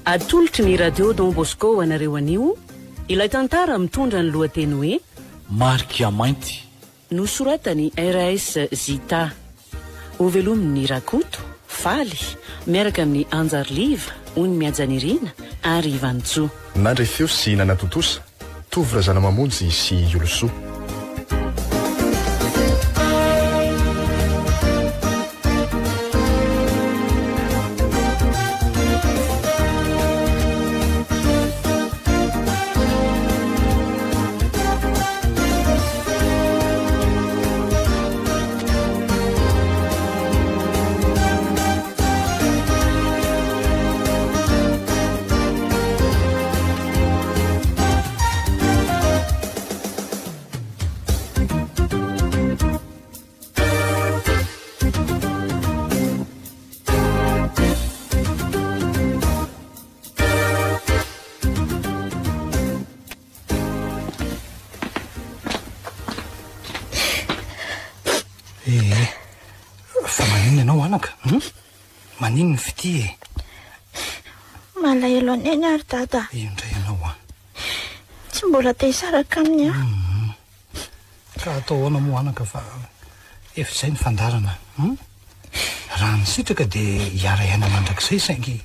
Atolotry ny Radio Don Bosco ho anareo anio ilay tantara mitondra ny lohateny hoe. Marika mainty. Nosoratan'i RAS Zita. Hovelomin'i Rakoto, Faly, miaraka amin'i Anjariliva, Ony Mihajanirina ary i Vanintsoa. Nandre feo sy nanatontosa, Tovo Razanamamonjy sy Iolosoa. Ee, fa maninona ianao anaka? Hum? Maninona ny fitia e? Malahelo an'i Neny aho ry Dada. Io indray ianao an. Tsy mbola te hisaraka aminy aho. Hum. Ka atao ahoana moa anaka fa efa izay ny fandaharana. Hum? Raha ny sitraka dia hiara-hiaina mandrakizay saingy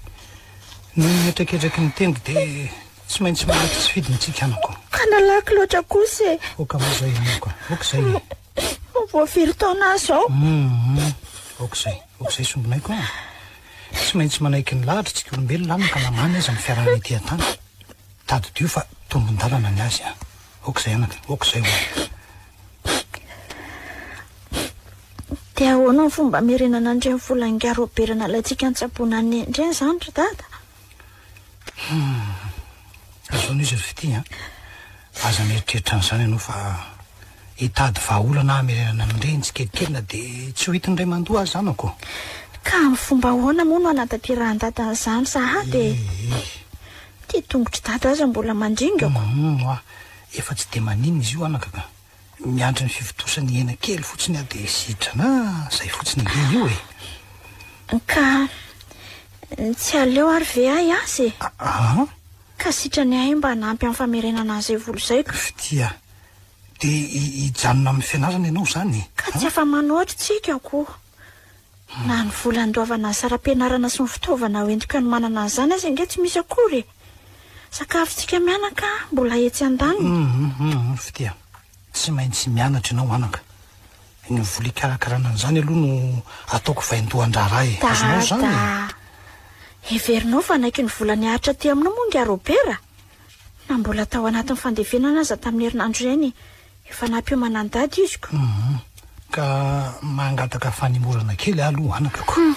noho ny hetraketraky ny tendro dia tsy maintsy manaiky tsy fidiny tsika anako. Ka nalaky loatra kosa e. Oka moa izay anako, oka izay e. Vao firy taona aho izao? Hum, oka izay, oka izay sombinaiko a. Tsy maintsy manaiky ny lahatra tsika olombelona anaka na mamy aza ny fiarahana ety an-tany. Tadidio fa tombon-dalana ny azy a. Oka izay anaka, oka izay hoa. Dia ahoana ny fomba hamerenana an'ireny vola ingahy Robert nalaintsika nitsaboana an'i Neny ireny izany ry Dada? Hum, azonao izy ry Fitia an. Aza mieritreritra an'izany ianao fa hitady vahaolana aho hamerenana an'ireny tsikelikely na dia tsy ho hitin'ny ray aman-doha aza anako. Ka amin'ny fomba ahoana moa no hanatanterahan'i Dada an'izany sahady e? Ee. Ity tongotr'i Dada aza mbola mandringako. Hum, hoa, efa tsy dia maninona izy io anaka ka. Miandry ny fivontosany hena kely fotsiny aho dia sitrana zay fotsiny ange io e. Ka tsy aleo ary ve ahy hiasa e? Aa? Ka sitrany ahy mba hanampy amin'ny famerenana an'izay vola izay ka. Fitia, dia hijanona amin'ny fianarana ianao izany e? Ka tsy afa-manoatra tsika ko. Na ny vola handoavana ny saram-pianarana sy ny fitaovana hoentiko hanomanana an'izany aza ange tsy misy akory e! Sakafontsika mianaka mbola etsy andaniny. Hum hum Fitia, tsy maintsy mianatra ianao anaka. Ny vola hikarakarana an'izany aloha no ataoko vaindohan-draharaha e. Azonao izany e? Dada, heverinao fa hanaiky ny vola niaritra aty aminao moa ingahy Robert? Na mbola tao anatin'ny fandevenana aza tamin'ny herinandro ireny Efa nampiomana an'i Dada izy ko. Hum, ka mangataka fanemorana kely aho aloha anaka ko. Hum.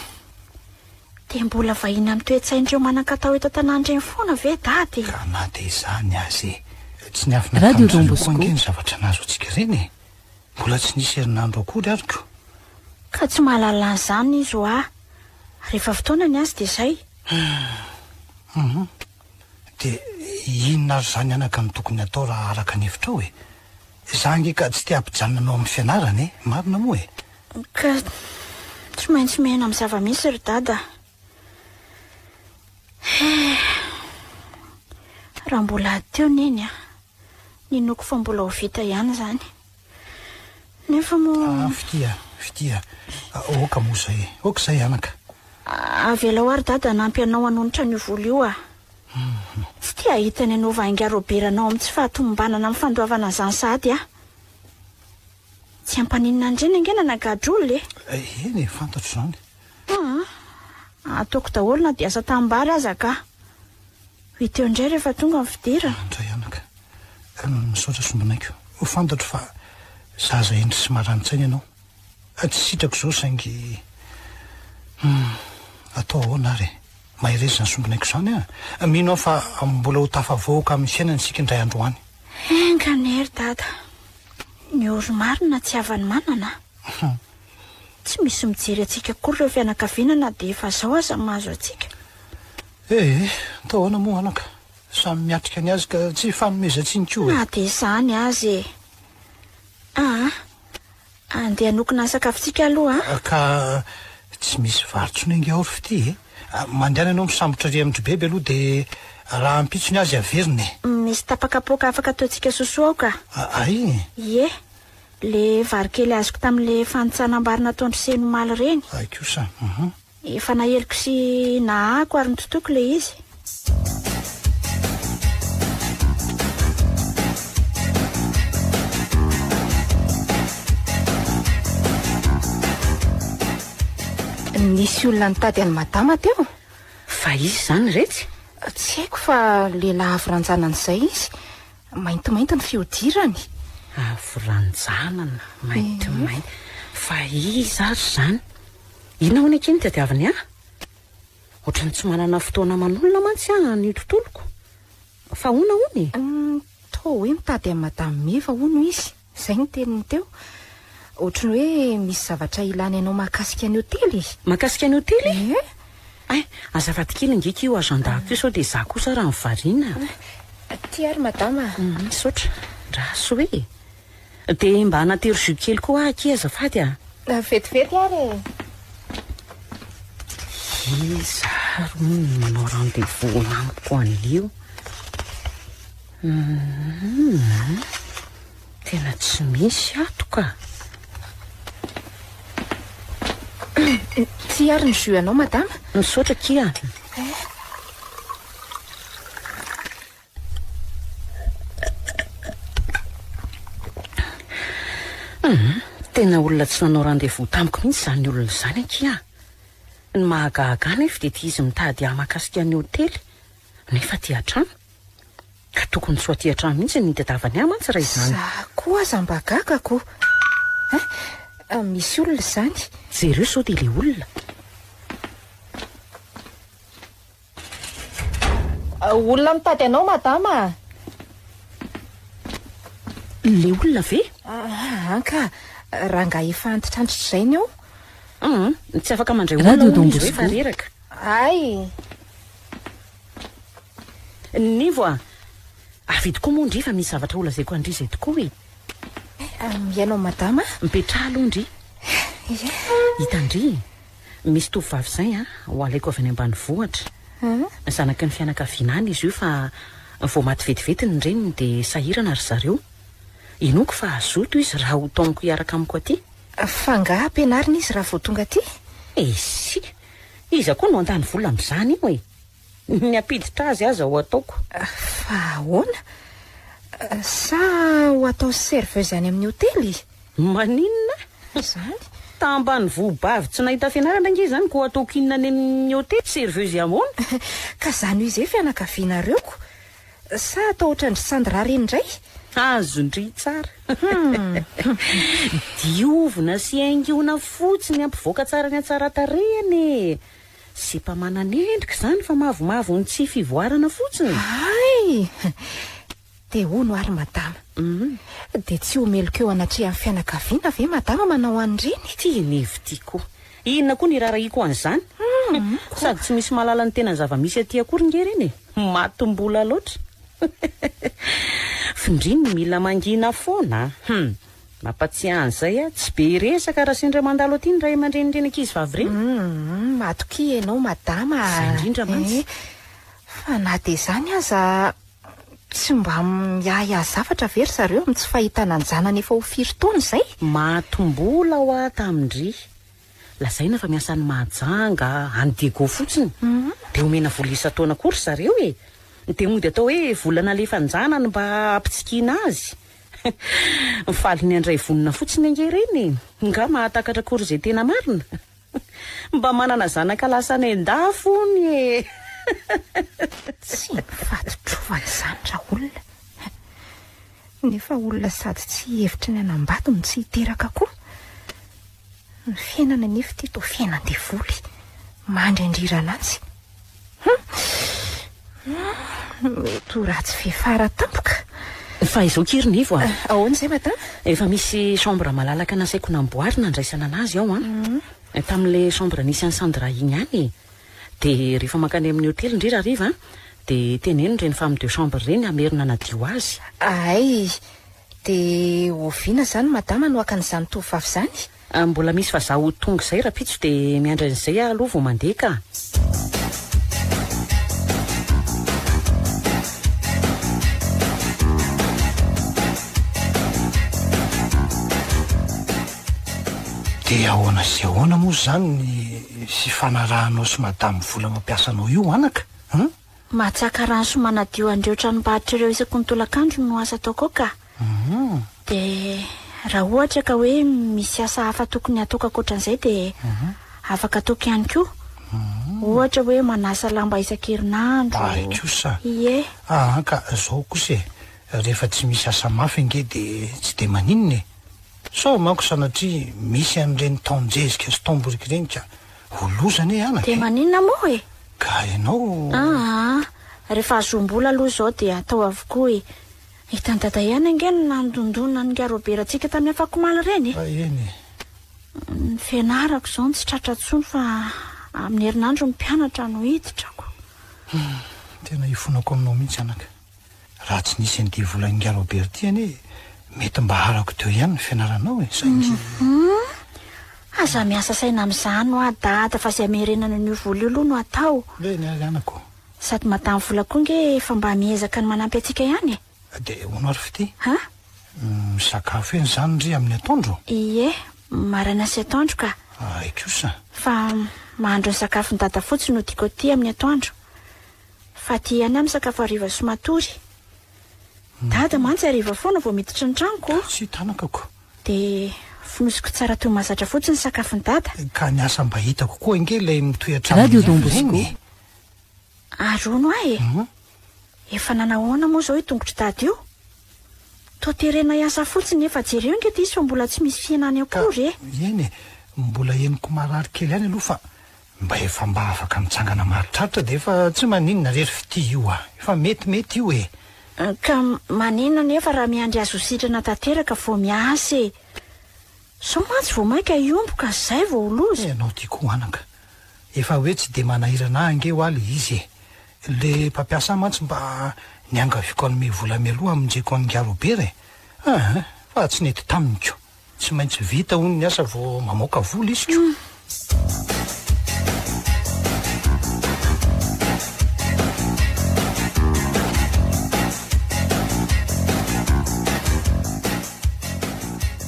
Dia mbola vahiny amin'ny toe-tsain'ireo manan-katao eto an-tanàna ireny foana ve Dada e? Ka na dia izany aza e, tsy niafina Radio tamin-dry zareo Don koa Bosco. ange ny zavatra nahazo antsika ireny e. Mbola tsy nisy herinandro akory ary ko. Ka tsy mahalala an'izany izy hoa. Rehefa fotoana ny azy dia izay. Hum. Dia inona ary izany anaka no tokony hatao raha araka ny hevitrao e? Za ange ka tsy te hampijanona anao amin'ny fianarana e! Marina moa e! Ka tsy maintsy miaina amin'ny zava-misy ry dada a! He! Raha mbola teo Neny a! Ninoako fa mbola ho vita ihany izany. Nefa moa. Ah, Fitia, Fitia, aoka moa izay e. Aoka izay anaka. Avelao ary dada hanampy anao hanonitra an'io vola io ah. Tsy te hahita ny hanaova ainga Robert anao amin'ny tsy fahatomombanana amin'ny fandoavana an'izany sahady aho. Tsy hampaninona an'ireny ange nanagadra olona e. Eny e, fantatro izany. Aa, ataoko daholo na dia asa tanimbary aza ka. Ho hita eo indray rehefa tonga ny fidirana. Indray anaka. Misaotra sombinaiko. Ho fantatro fa zaza hendry sy marani-tsaina ianao. Tsy sitrako izao saingy hum, atao ahoana ary e? Mahereza izany sombinaiko izany an! Mino aho fa mbola ho tafavoaka amin'ny fiainana isika indray andro any. Enga anie ry dada. Ny ory marina tsy havan'ny manana a. Tsy misy mijery antsika akory ireo fianakaviana na dia efa izao aza ny mahazo antsika. Eh, atao ahoana moa anaka? Samy miatrika ny azy ka tsy hifanomezan-tsiny koa e. Na dia izany aza e. Aa, andeha hanokona ny sakafontsika aloha a. Ka Tsy misy vary intsony ange ao ry Fitia e! Mandehana ianao misambotra ery amin-dry Beby aloha dia rahampitso ny azy averina e! Misy tapa-kapoaka afaka ataontsika sosoa ao ka! Ay! Ie! Le vary kely azoko tamin'le fanintsanam-bary nataon-dry Seny omaly ireny. Ay kosa! Hum. Efa naheliko sy nahahako ary nototoiko le izy. Nisy olona nitady an'i madama teo. Fa iza izany retsy? Tsy haiko fa lehilahy avy ranjanana izay izy. Maintimainty ny fihodirany. Avy ranjanana, maintimainty. Fa iza ary izany? Inona hono akia no tadiaviny ahy? Ohatran'ny tsy manana fotoana aman'olona mantsy aho anio tontoloko. Fa ahoana hono e? Toa hoe mitady an'i Madame Meva hono izy. Izay no teniny teo. Ohatry ny hoe misy zavatra ilany anao mahakasika ny hotely e! Mahakasika ny hotely? Ie. Hay, azafady kely ange io agenda-ko io sao dia izaho kosa raha variana. Aty ary madama a. Misaotra. Ndraso e. Dia mba anatero jus kely koa aho akia azafady a. Vetivety ary e. Iza ary hono no manao rendez-vous amiko anio? Hum, tena tsy misy ato ka. Ty ary ny jus anao madama. Misaotra akia. Hum, tena olona tsy nanao rendez-vous tamiko mihitsy izany olona izany akia. Ny mahagaga ahy nefa dia ity izy mitady ahy mahakasika ny hotely nefa aty an-trano. Ka tokony tsy ho aty an-trano mihitsy ny nitadiavany ahy mantsy raha izany. Za koa aza mba gaga ko. Hein? Misy olona izany. Jereo sao dia ilay olona. Olona mitady anao madama a! Ilay olona ve? An ka, rangahy efa antitrantitra izay ny ao. Hum, tsy afaka mandray olona Radio Don hono izy hoe fa Bosco. reraka. Hay! Nivo a! Avy tokoa moa ndry fa misy zavatra holazaiko an-dry izay tokoa e! Mihaino an'i madama a! Mipetraha aloha ndry. Ie. Hitan-dry e! Misy tovovavy izay a, ho alaiko avy any ambanivohitra. Zanaky ny fianakaviana any izy io fa vao maty vetivety ny reniny dia sahirana ry zareo. Inoako fa hazoto izy raha ho taomiko hiaraka amiko aty. Fa angaha ampianarina izy raha vao tonga aty? Esia! Iza koa no handany vola amin'izany io e! Ny hampiditra azy aza ho ataoko. Fa ahoana? Sa ho atao serveuse any amin'ny hotely? Maninona? Izany? Tambanivohobavy tsy nahita fianarana ange izany ko ataoko inona any amin'ny hotely? Serveuse ahoana? Ka izany ho izay fianakavianareo ko. Sa atao ohatran-dry Sandra ireny indray? Azon-dry tsara. Diovina sy haingoina fotsiny hampivoaka tsara ny hatsaran-tarehiny e! Sipa manan'endrika izany fa mavomavo ny tsy fivoarana fotsiny. Hay! Dia hono ary madama. Dia tsy ho meloka eo anatrehan'ny fianakaviana ve madama manao an'ireny? Ty Nivo ty koa. Inona koa ny iraharahiako an'izany? Sady tsy misy mahalala ny tena zava-misy aty akory nge ireny e! Matim-bola loatra. Findriny mila mangina foana a! Hum! Mampatsiahy an'izay aho, tsy be resaka raha sendra mandalo aty ny ray aman-drenin'ireny ankizivavy ireny. Humm, matokia ianao madama a! Izay indrindra mantsy. Eh, fa na dia izany aza, tsy mba miahiahy zavatra ve ry zareo amin'ny tsy fahitana an-janany efa ho firy taona izay? Matim-bola hoa tamin-dry. Lazaina fa miasa any Mahajanga, any Diego fotsiny. Dia omena vola isan-taona koa ry zareo e! Dia mody atao hoe vola nalefan-janany mba hampitsikiana azy. Mifaly ny handray vonona fotsiny ange ireny e! Nga mahatakatra akory izay tena marina? Mba manana zanaka lasa any an-dafy hono e! Tsy mifaditrovana izany raolona. Nefa olona sady tsy hihevitra ny hanambady no tsy hiteraka koa. Ny fiainana anefa ity toa fiainan-devoly. Mandry andrirana antsy. Hum! Mety ho ratsy fiafara tampoka. Fa izao ki ry Nivo a! Ahoana izay madama? Efa misy chambre malalaka nasaiko namboarina handraisana anazy ao an! Tamin'ilay chambre nisy an'i Sandra iny ihany e! Dia rehefa mankany amin'ny hotely ndry rahariva an, dia teneno ireny femme de chambre ireny hamerina hanadio azy. Hay! Dia oviana izany madama no haka an'izany tovovavy izany? Mbola misy vazaha ho tonga izay rahampitso dia miandry an'izay aho aloha vao mandeha ka. Dia ahoana sy ahoana moa izany ny fifanarahanao sy madame vola mampiasa anao io anaka an? Matsaka rano sy manadio an'ireo tranombarotra ireo isaky ny tolakandro no asa ataoko ao ka. Dia raha ohatra ka hoe misy asa hafa tokony hataoko ankoatran'izay dia afaka ataoko ihany koa. Ohatra hoe manasa lamba isan-kerinandro. Hay kosa. Ie. Aa ka zao kosa e, rehefa tsy misy asa mafy ange dia tsy dia maninona e. Sao manko sanatria misy an'ireny taon-jezika sy taom-boriky ireny ka ho loza anie anaka Dia e. maninona moa e? Ka ianao. Aa, rehefa azoam-bola aloha izao dia atao avokoa e. Hitan'i Dada ihany ange ny nandondona an'ingahy Robert antsika tamin'ny afakomaly ireny e. Eny e. Ny fianarako izao no tsy tratra intsony fa amin'ny herinandro ny mpianatra no hiditrako. Tena ifonako aminao mihitsy anaka. Raha tsy nisy an'ity volan'ingahy Robert ity anie mety mba harako teo ihany ny fianaranao e, saingy. Aza miasa saina amin'izany hoa Dada fa izay hamerenana an'io vola io aloha no atao. Eny ary anako. Sady madame vola koa nge efa mba miezaka ny manampy antsika ihany e. Dia hono ary fitia? Ha? Misakafo eny izany ndry amin'ny atoandro? Ie, maraina sy atoandro ka. Hay kosa. Fa mahandro ny sakafon'i dada fotsiny no tiako aty amin'ny atoandro. Fa aty ihany aho misakafo hariva sy matory. Dada mantsy hariva foana vao miditra ny tranoko. Tsy tanakako. Dia fonosiko tsara toy mahazatra fotsiny ny sakafon'i dada. Ka ny asa mba hitako koa ange ilay mitohy hatramin'ny Radio Don hariva Bosco. iny e. Ary hono aho e! Efa nanahoana moa izao io tongotr'i Dada io? Toa terena hiasa fotsiny nefa jereo ange ity izy fa mbola tsy misy fihenany akory e! Eny e, mbola henoko marary kely ihany aloha fa mba efa mba afaka mitsangana maritraritra dia efa tsy maninona re ry fitia io a! Efa metimety io e! Ka maninona nefa raha miandry azy ho sitrana tanteraka vao miasa e! Sao mantsy vao mainka hiomboka izay vao ho loza! Ianao ity koa anaka, Efa hoe tsy dia manahirana ahy ange hoa le izy e! Le mpampiasa ahy mantsy mba niangaviako hanome vola mialoha hamonjeko an'ingahy Robert e! Aa fa tsy nety taminy ko! Tsy maintsy vita hono ny asa vao mamoaka vola izy ko!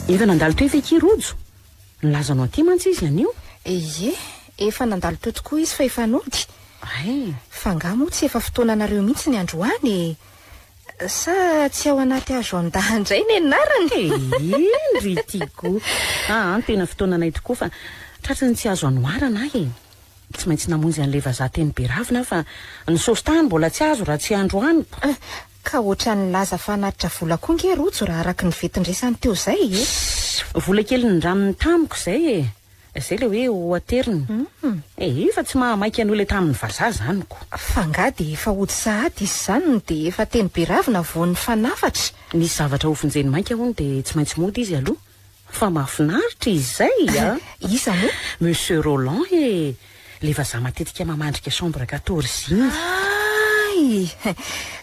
Efa nandalo teo ve ki Rojo? Nilaza anao aty mantsy izy anio. Ie, efa nandalo teo tokoa izy fa efa nody. Hay. Fa angaha moa tsy efa fotoananareo mihitsy ny androany e? Sa tsy ao anaty agenda indray ny anarany? Eny ry Tigo. Aa, tena fotoananay tokoa fa tratry ny tsy azo anoharana aho e. Tsy maintsy namonjy an'ilay vazaha teny Beravina aho fa ny saosy tany mbola tsy azo raha tsy androany. Ka ohatran'ny nilaza fa hanatitra vola koa nge Rojo raha araka ny ventin-dresany teo izay e! Vola kely nindraminy tamiko izay e! Izay ilay hoe ho ateriny. Ee, fa tsy mahamaika an'io ilay tamin'ny vazaha izany ko! Fa angaha dia efa hody sahady izy izany no dia efa teny Beravina vao nifanafatra? Nisy zavatra hovonjeny maika hono dia tsy maintsy mody izy aloha. Fa mahafinaritra izy izay a! Iza moa? Monsieur Roland e! Ilay vazaha matetika mamandrika chambre 14 iny. Hay!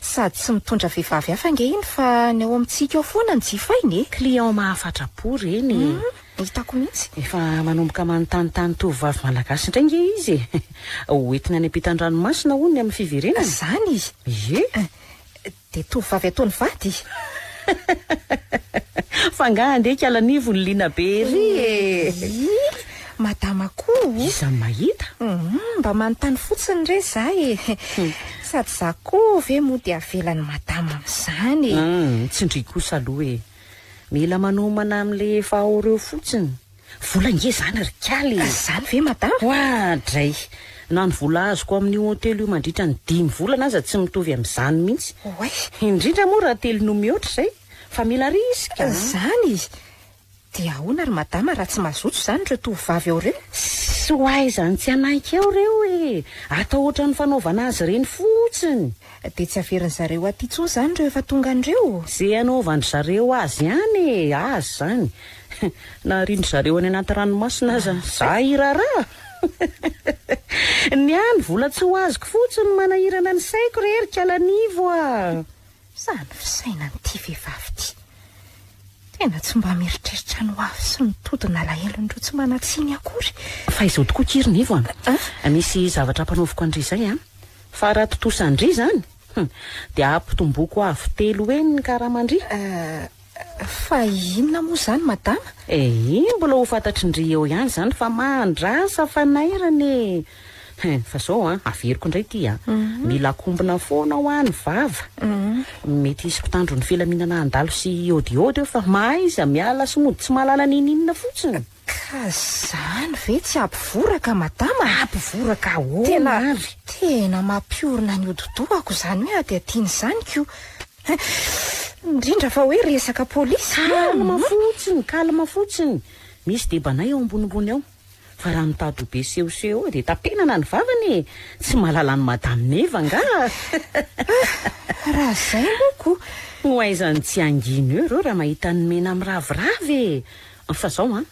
Sady tsy mitondra vehivavy hafa ange iny fa ny ao amintsika ao foana no jifainy e! Client mahafatra-po ireny e! Hitako mihitsy. Efa manomboka manontanintany tovovavy malagasy indray ange izy e! Ho entiny any ampitan-dranomasina hono ny amin'ny fiverenany. Izany? Ie! Dia tovovavy ataony vady? Fa angaha andeha hikala nivo ny liana be ery e! Ii, madama koa o! Iza no mahita? Hum, mba manontany fotsiny re za e! Sady za koa ve moa dia avelan'i madama amin'izany e! Hum, tsy ndry kosa aloha e! Mila manomana amin'ilay efa ao ireo fotsiny. Vola ange izany ry kala e! Izany ve madama? Oadray! Na ny vola azoko amin'io hotely io mandritra ny dimy volana aza tsy mitovy amin'izany mihitsy. Oay! Indrindra moa raha telo no mihoatra izay, fa mila risque an! Izany? Dia ahoana ry madama raha tsy mazoto izany ireo tovovavy ao ireo? Tsy ho aizany tsy hanaiky eo ireo e! Atao ohatran'ny fanaovana azy ireny fotsiny. Dia tsy averin-dry zareo aty intsony izany ireo efa tonga any ireo? Ze anaovan-dry zareo azy ihany e! Azy izany. Na arian-dry zareo any anaty ranomasina aza, za hiraharaha? Ny ahy ny vola tsy ho azoko fotsiny no manahirana ny saiko re ry Kalanivo a! Izany fisainan'ity vehivavy ity. Tena tsy mba mieritreritra ny ho avy sy ny todin'alahelon'ireo tsy manan-tsiny akory. Fa izao tokoa akia ry Nivo a! Misy zavatra ampanaoviko an-dry izay an! Fa raha tontosan-dry izany, hum, dia ampitomboko avo telo heny ny karaman-dry. Euh, fa inona moa izany madama? Eh, mbola ho fantatry-ndry eo ihany izany fa mandrasa fanairana e! Hein, fa zao an, averiko indray ity an, mila akombona foana hoa ny vava. Mety hisy mpitandro ny filaminana handalo sy hiôdiôdy eo fa mahaiza miala sy mody tsy mahalala n'inon'inona fotsiny. Ka zany ve tsy hampivoraka madama? Hampivoraka ahoana Tena, ary? tena mampiorina ny hodi-dohako izany hoe hadihadiana izany ko. Indrindra fa hoe resaka polisy. Calme fotsiny, calme fotsiny. Misy debanay ao ambonimbony ao. Fa raha mitady ho be sehoseho eo dia tapenana ny vavany e! Tsy mahalala an'i Madame Meva angaha? Raha izay moa ko! Ho aizan'ny tsy hangina eo ireo raha mahita ny mena miraviravy e! Fa izao an!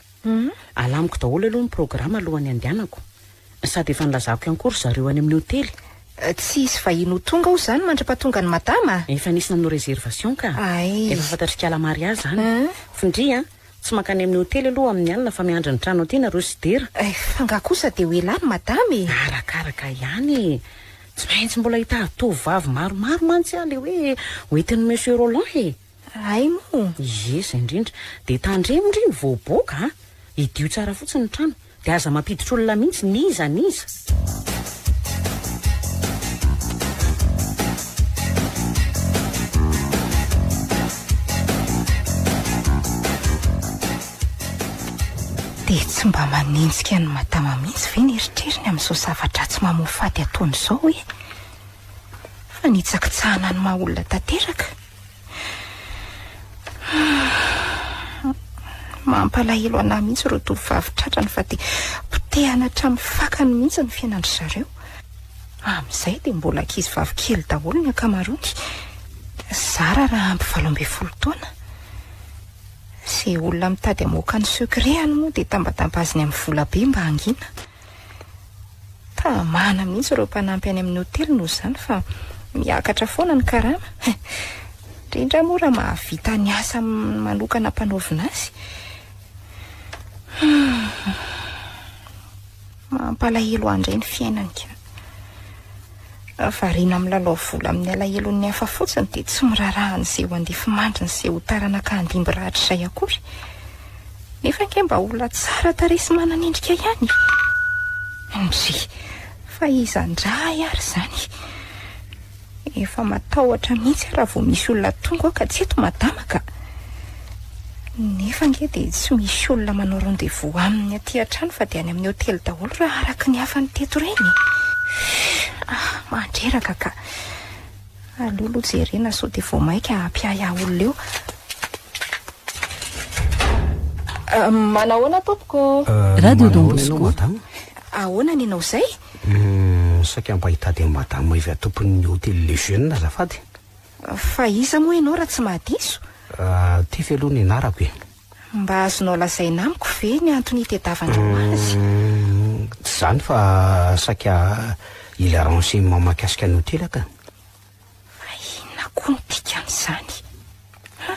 Alamiko daholo aloha ny programa alohan'ny handehanako. Sady efa nilazako ihany koa ry zareo any amin'ny hotely. Tsy hisy vahiny ho tonga ao izany mandra-pahatongan'i Madama? Efa nisy nanao réservation ka! Hay! Efa fantatr'i Kala Maria izany. Findry an! Tsy mankany amin'ny hotely aloha amin'ny alina fa miandry ny trano aty nareo sy Dera. Eh, fa nga kosa dia ho ela any madama e! Arakaraka ihany e! Tsy maintsy mbola hitady tovovavy maromaro mantsy aho le hoe ho entin'i Monsieur Roland e! Hay moa! Ie, izay indrindra. Dia tandremo ndry ny voaboaka a! Hidio tsara fotsiny ny trano. Dia aza mampiditra olona mihitsy n'iza n'iza. Dia tsy mba manenjika an'i madama mihitsy ve ny eritreriny amin'izao zava-dratsy mamoafady ataony izao e? Fanitsakitsahana ny maha olona tanteraka. Mampalahelo anah mihitsy ireo tovovavy tratrany fa dia potehana hatramin'ny fakany mihitsy ny fiainan-dry zareo. Amin'izay dia mbola ankizivavy kely daholo ny ankamaroany. Zara raha ampy 18 taona. Izay olona mitady hamoaka ny secret-ny moa dia tambatambaziny amin'ny vola be mba hangina. Tamana mihitsy ireo mpanampy any amin'ny hotely noho izany fa miakatra foana ny karama. Indrindra moa raha mahavita ny asa manokana ampanaovina azy. Mampalahelo ahy indray ny fiainany ka. Variana milalao vola amin'ny alahelon'ny hafa fotsiny dia tsy miraharaha an'izay ho andefimandriny sy izay ho taranaka handimby rahatrizay akory. Nefa ange mba olona tsara tarehy sy manana endrika ihany e! Ndry, fa iza indray ary izany? Efa matahotra mihitsy aho raha vao misy olona tonga ao ka tsy eto madama ka! Nefa ange dia tsy misy olona manao rendez-vous aminy aty an-trano fa dia any amin'ny hotely daholo raha araka ny hafany teto ireny e! Ah, mandreraka ka! Aleo aloha jerena sao dia vao mainka hampiahiahy olona eo. Manahoana tompoko? Radio Don Manahoana ianao Bosco. madama? Ahoana ny anao izay? Saika mba hitady an'i madame Eva tompon'ny hotely Le Jeune azafady. Fa iza moa ianao raha tsy mahadiso? Tefy aloha ny anarako e. Mba azonao lazaina amiko ve ny antony hitediavanao azy? Tsy izany fa saika hila renseignement mahakasika ny hotely aho ka. Fa inona koa no dikan'izany? Ha,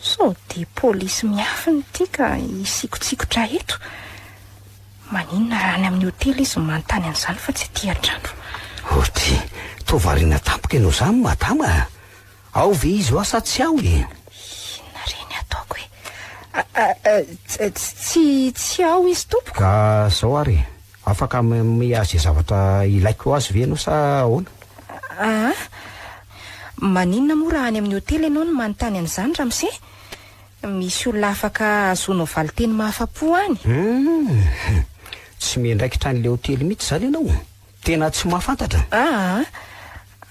sao dia polisy miafina ity ka hisikotsikotra eto? Maninona raha any amin'ny hotely izy no manontany an'izany fa tsy aty an-trano? Oty, toa variana tampoka ianao izany madama a! Ao ve izy hoa sa tsy ao e? Inona re ny ataoko e? Tsy, tsy ao izy tompoko. Ka zao ary e, afaka manome ahy izay zavatra ilaiko azy ve ianao sa ahoana? Aa, maninona moa raha any amin'ny hotely ianao no manontany an'izany ramose? Misy olona afaka ahazoanao valinteny mahafa-po any. Hum, tsy miandraikitra an'ilay hotely mihitsy izany ianao? Tena tsy mahafantatra? Aa,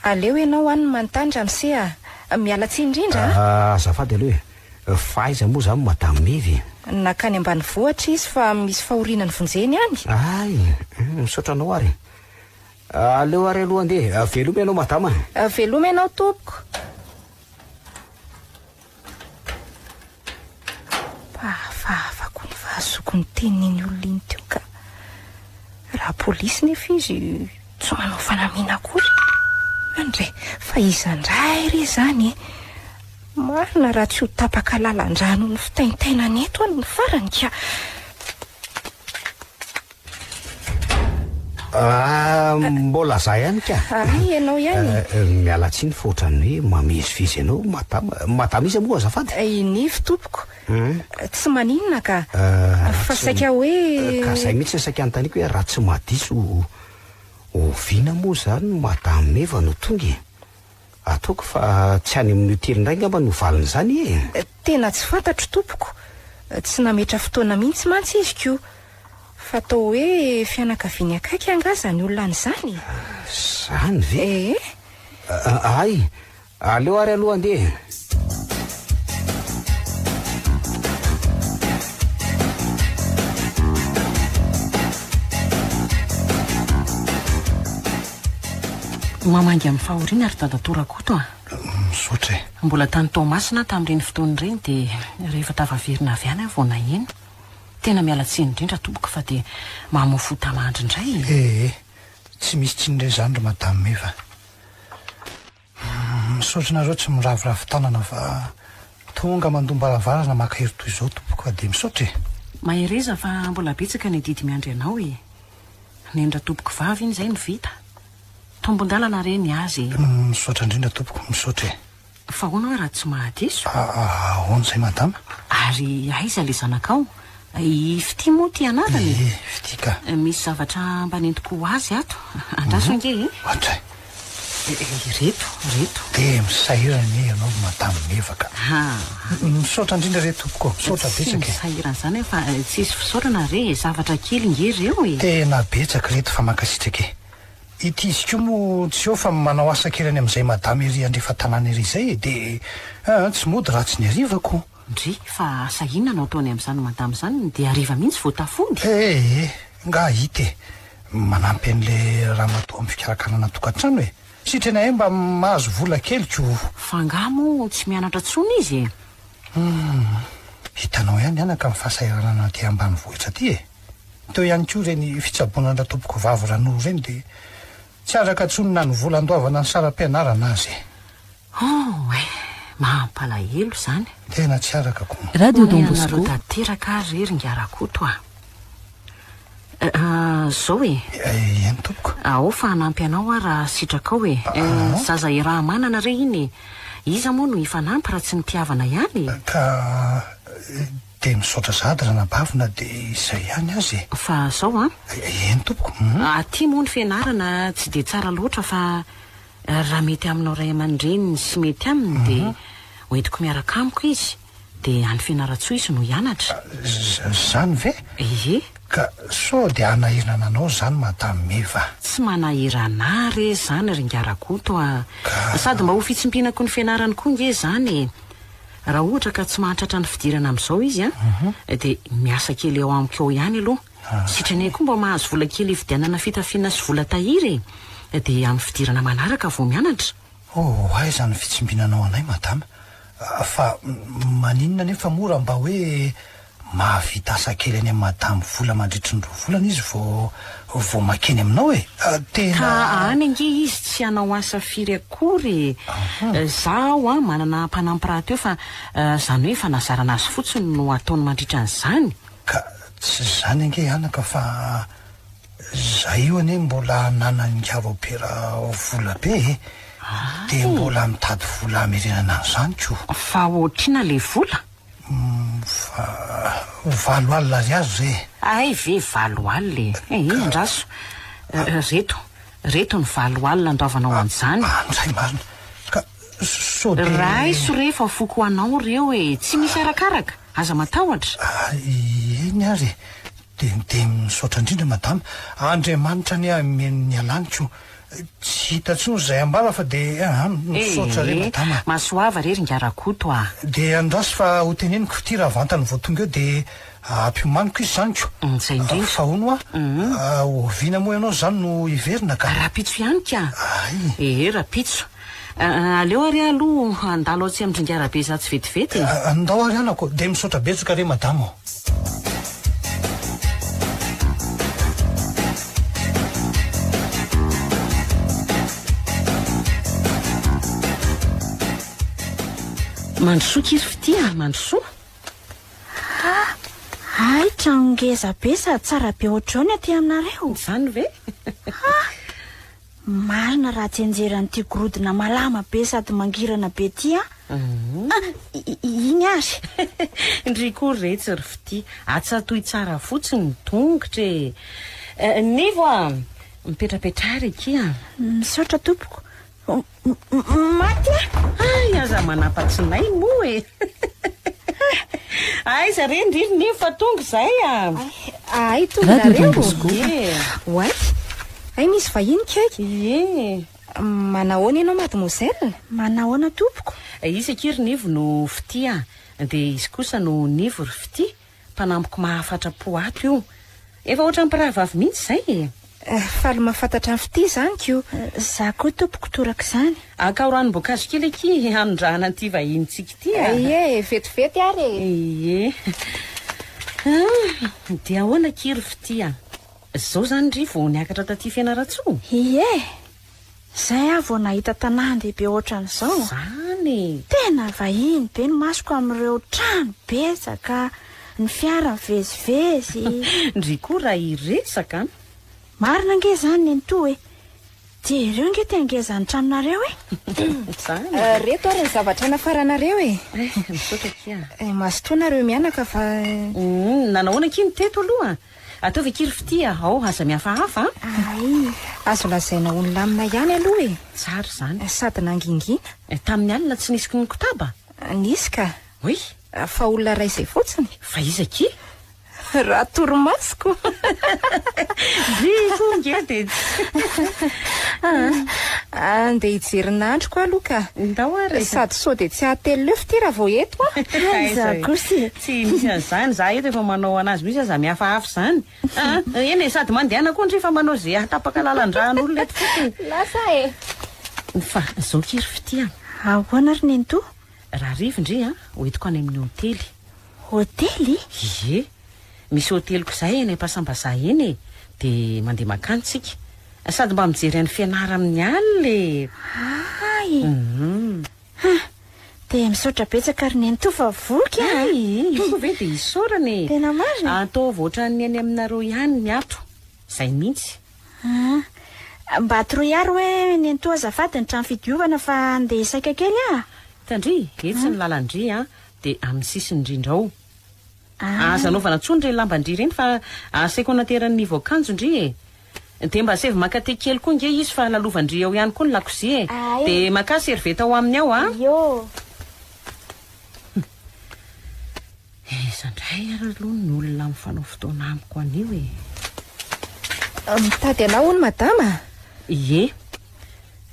aleo ianao any no manontany ramose a! Miala tsiny indrindra a! Ah, azafady aloha e! Fa aiza moa izany Madame Mevy e? Nankany ambanivohitra izy fa misy fahoriana nivonjeny any. Hay, misaotra anao ary e! Aleo ary aloha andeha e! Veloma ianao madama a! Veloma ianao tompoko! Mba hafahafa koa ny fahazoako ny tenin'iny olona iny teo ka. Raha polisy nefa izy tsy manao fanamiana akory. Andre, fa iza indray re izany e? Marina raha tsy ho tapaka lalan-drà noho ny fitaintainana eto aho ny farany ka. Ah, mbola za ihany ka. Ay, ianao ihany. Eh, eh, miala tsiny fa ohatran'ny hoe mamezivezy anao madama. Madama iza moa azafady? I Nivo tompoko. Hmm? Tsy maninona ka. Eh, Fa saika hoe. Ka zay mihitsy ny saika anontaniako hoe raha tsy mahadiso oviana moa zany madame Meva no tonga e? Ataoko fa tsy any amin'ny hotely indray angamba no valin'izany e! Tena tsy fantatro tompoko. Tsy nametra fotoana mihitsy mantsy izy ko. Fa atao hoe fianakaviany akaiky angaha izany olona any izany e? Izany ve? Ee. Hay, aleo ary aloha andeha e! Mamangy amin'ny fahoriana ry dadatoa Rakoto a! Misaotra e! Mbola tany Toamasina aho tamin'ireny fotoana ireny dia rehefa tafaverina avy any aho vao naheno. Tena miala tsiny indrindra tompoko fa dia mamoa fo tamandry indray e! Ee, tsy misy tsiny indray izany ry Madame Meva. Misaotra anareo tsy miraviravy tanana fa tonga mandom-baravarana maka hery toy izao tompoko fa dia misaotra e! Mahereza fa mbola betsaka ny adidy miandry anao e! Neny-dRatompoko vavy iny izay no vita. Tombon-dalana re ny azy e! Misaotra indrindra tompoko, misaotra e! Fa ahoana hoe raha tsy mahadiso? Ahoana izay madama? Ary aiza ilay zanakao? I Fitia moa ity anarany e? Ie, Fitia ka. Misy zavatra mba nentiko ho azy ato. Andraso ange e! Ohatray. Ireto, ireto. Dia misahirana anie ianao ry madame Meva ka. Misaotra indrindra re tompoko ô, misaotra betsaka e. Tsy misahirana izany aho fa tsisy fisaorana re e, zavatra kely nge ireo e. Tena betsaka ireto fa mankasitraka e. Ity izy koa moa tsy eo fa manao asa kely any amin'izay madama ery andrefan-tanàna ery izay e, dia aa tsy mody raha tsy ny hariva ko. Ndry, fa asa inona no ataony amin'izany madama izany dia hariva mihitsy vao tafody? Ee, nga hita e, manampy an'ilay ramatoa amin'ny fikarakarana tokantrano e, sitrany ahay mba mahazo vola kely ko. Fa nga moa tsy mianatra intsony izy e? Humm, hitanao ihany anaka ny fahasahiranana aty ambanivohitra aty e. Teo ihany koa ireny fitsaboana an-dRatompokovavy Ranoro ireny dia tsy araka intsony na ny vola andoavana ny saram-pianarana aza e. Oh eh! Mampalahelo izany. Tena tsy araka ko. Radio Don Omeo anareo Bosco. tanteraka ary re ry Ingahy Rakoto a! Zao e! Eny tompoko. Ao fa hanampy anao aho raha sitrakao e! Zaza iaraha-manana re iny e! Iza moa no hifanampy raha tsy ny mpihavana ihany e? Ka Dia misaotra sahady ranabavy na dia izay ihany aza e. Fa zao an. Eny tompoko. Aty moa ny fianarana tsy dia tsara loatra fa raha mety aminao ray aman-dreniny sy mety aminy dia hoentiko miaraka amiko izy dia any Fianarantsoa izy no hianatra. Zany ve? Ie. Ka sao dia hanahirana anao zany madame Meva? Tsy manahirana ahy re zany ry Ingahy Rakoto a. Sady mba ho fitsimpinako ny fianarany koa nge zany e. Raha ohatra ka tsy mahatratra ny fidirana amin'izao izy an, dia miasa kely eo amiko eo ihany aloha. Sitrany koa mba mahazo vola kely hividianana fitafiana sy vola tahiry e! Dia amin'ny fidirana manaraka vao mianatra. Oh, aiza ny fitsimbinanao anay madama? Fa maninona anefa moa raha mba hoe Mahavita asa kely any amin'i Madame vola mandritry ny roa volana izy vao vao makeny aminao e! Tena. Ka any ange izy tsy hanao asa firy akory e! Zaho an manana mpanampy rahateo fa izany hoe fanazarana azy fotsiny no ataony mandritra an'izany. Ka tsy izany ange anaka fa za io anie mbola ananan'ingahy Robert vola be e! Dia mbola mitady vola hamerenana an'izany ko! Fa ohatr'inona ilay vola? Fa 8000 ariary re e! Hay ve 8000 e! Ee, andraso. Reto, reto ny 8000 andoavanao an'izany. Andray marina. Ka sao dia. Raiso re fa foko ho anao ireo e! Tsy misy arakaraka, aza matahotra. Eny ary e! Dia dia misaotra indrindra madama. Andriamanitra anie hameno ny alaniko. Tsy hita intsony izay ambara fa dia aa misaotra re madama a. Masoava re ry Ingahy Rakoto a. Dia andraso fa ho teneniko ity raha vantany vao tonga eo dia ampiomaniko izy izany ko. Izay indrindra. Fa hono hoa, oviana moa ianao izany no hiverina ka? Rahampitso ihany ka. Hay. Ee, rahampitso. Aleo ary aho aloha handalo atsy amin-dry Ingahy Rabezatsy vetivety e. Andao ary anako. Dia misaotra betsaka re madama ô. Mandrosoa kiry fitia a, mandrosoa. Ah, hay trano ngeza be sady tsara be ohatr'izao ny aty aminareo. Izany ve? Ah, marina raha tsy enjeran'ity gorodona malama be sady mangirana be ity an. Ah, iny ary. Ndry koa retsy ry fitia, atsatoy tsara fotsiny ny tongotra e. Eh, Nivo a, mipetrapetraha ry akia. Misaotra tompoko. Maty aho! Hay, aza manapa-tsinay moa e! Aiza re ndry ry Nivo fa tonga izay a! Hay, tonga Radio nareo. Don Bosco. Ie. Oay, hay misy vahiny kay. Ie. Manahoana ianao mademoiselle? Manahoana tompoko? Izy akia ry Nivo no Fitia, dia izy kosa no Nivo ry Fitia. Mpanampiko mahafatra-po ato io. Efa ohatran'ny mpirahavavy mihitsy izay e. Faly mahafantatra an'i Fitia izany ko. Za koa tompoko torak'izany. Akao ranom-boankazo kely akia hanondrahana an'ity vahinintsika ity a. Ie, vetivety ary e. Ie. Ah, dia ahoana akia ry Fitia? Izao izany ry vao niakatra taty Fianarantsoa? Ie. Izay aho vao nahita tanàn-dehibe ohatran'izao. Izany e! Tena vahiny be ny masoko amin'ireo trano betsaka, ny fiara mivezivezy. Ndry koa raha hiresaka an! Marina ange izany nenitoa e! Jereo ange ity hangezan'ny tranonareo e! Izany e! Reto ary ny zavatra nafaranareo e! Eh, misaotra akia. Mazotoa nareo mianaka fa. Nanahoana akia ny teto aloha? Ataovy akia ry fitia ao, aza mihafahafa a! Ay! Azo lazaina ho nilamina ihany aloha e! Tsara izany. Sady nangingina. Tamin'ny alina tsy nisy nikotaba? Nisy ka. Oy! Fa olona iray izay fotsiny. Fa iza akia? Raha torimasoko. Ndry koa nge dia tsy. Andeha hijery ny nahandroko aloha ka. Ndao ary e. Sady sao dia tsy hahatelina eo fitia raha vao eto aho. Aiza kosa e. Tsy misy an'izany, za eto efa manao anazy mihitsy aza mihafahafa izany. Ah, eny e, sady mandehana koa ndry fa manao ze ahatapaka lalan-dran'olona eto fotsiny. Lasa e. Fa zao ki ry fitia. Ahoana ry nenitoa? Rahariva ndry a, hoentiko any amin'ny hotely. Hotely? Ie, misy hoteliko izay eny Ampasambazaha eny e, dia mandeha mankany tsika. Sady mba mijery an'i Fianara amin'ny alina e. Hay! Ha! Dia misaotra betsaka ry nenitoa fa voky a! Hay! Io koa ve dia isaorana e! Tena marina? Ataovy ohatran'ny any aminareo ihany ny ato. Izay mihitsy. Ah! Mba atoroy ary hoe nenitoa azafady ny trano fidiovana fa andeha hisaika kely aho. Hitan-dry? Etsy ny lalan-dry an, dia amin'ny sisiny indrindra ao. Aza anaovana intsony ireny lamban-dry ireny fa asaiko anateran'ny nivo akanjo ndry e! Dia mba asaivo maka thé kely koa nge izy fa lalovan-dry ao ihany koa ny lakozia e! Dia makà serviette ao aminy ao a! Io! Aiza indray ary aloha ny olona mifanao fotoana amiko anio e? Mitady anao hono madama? Ie.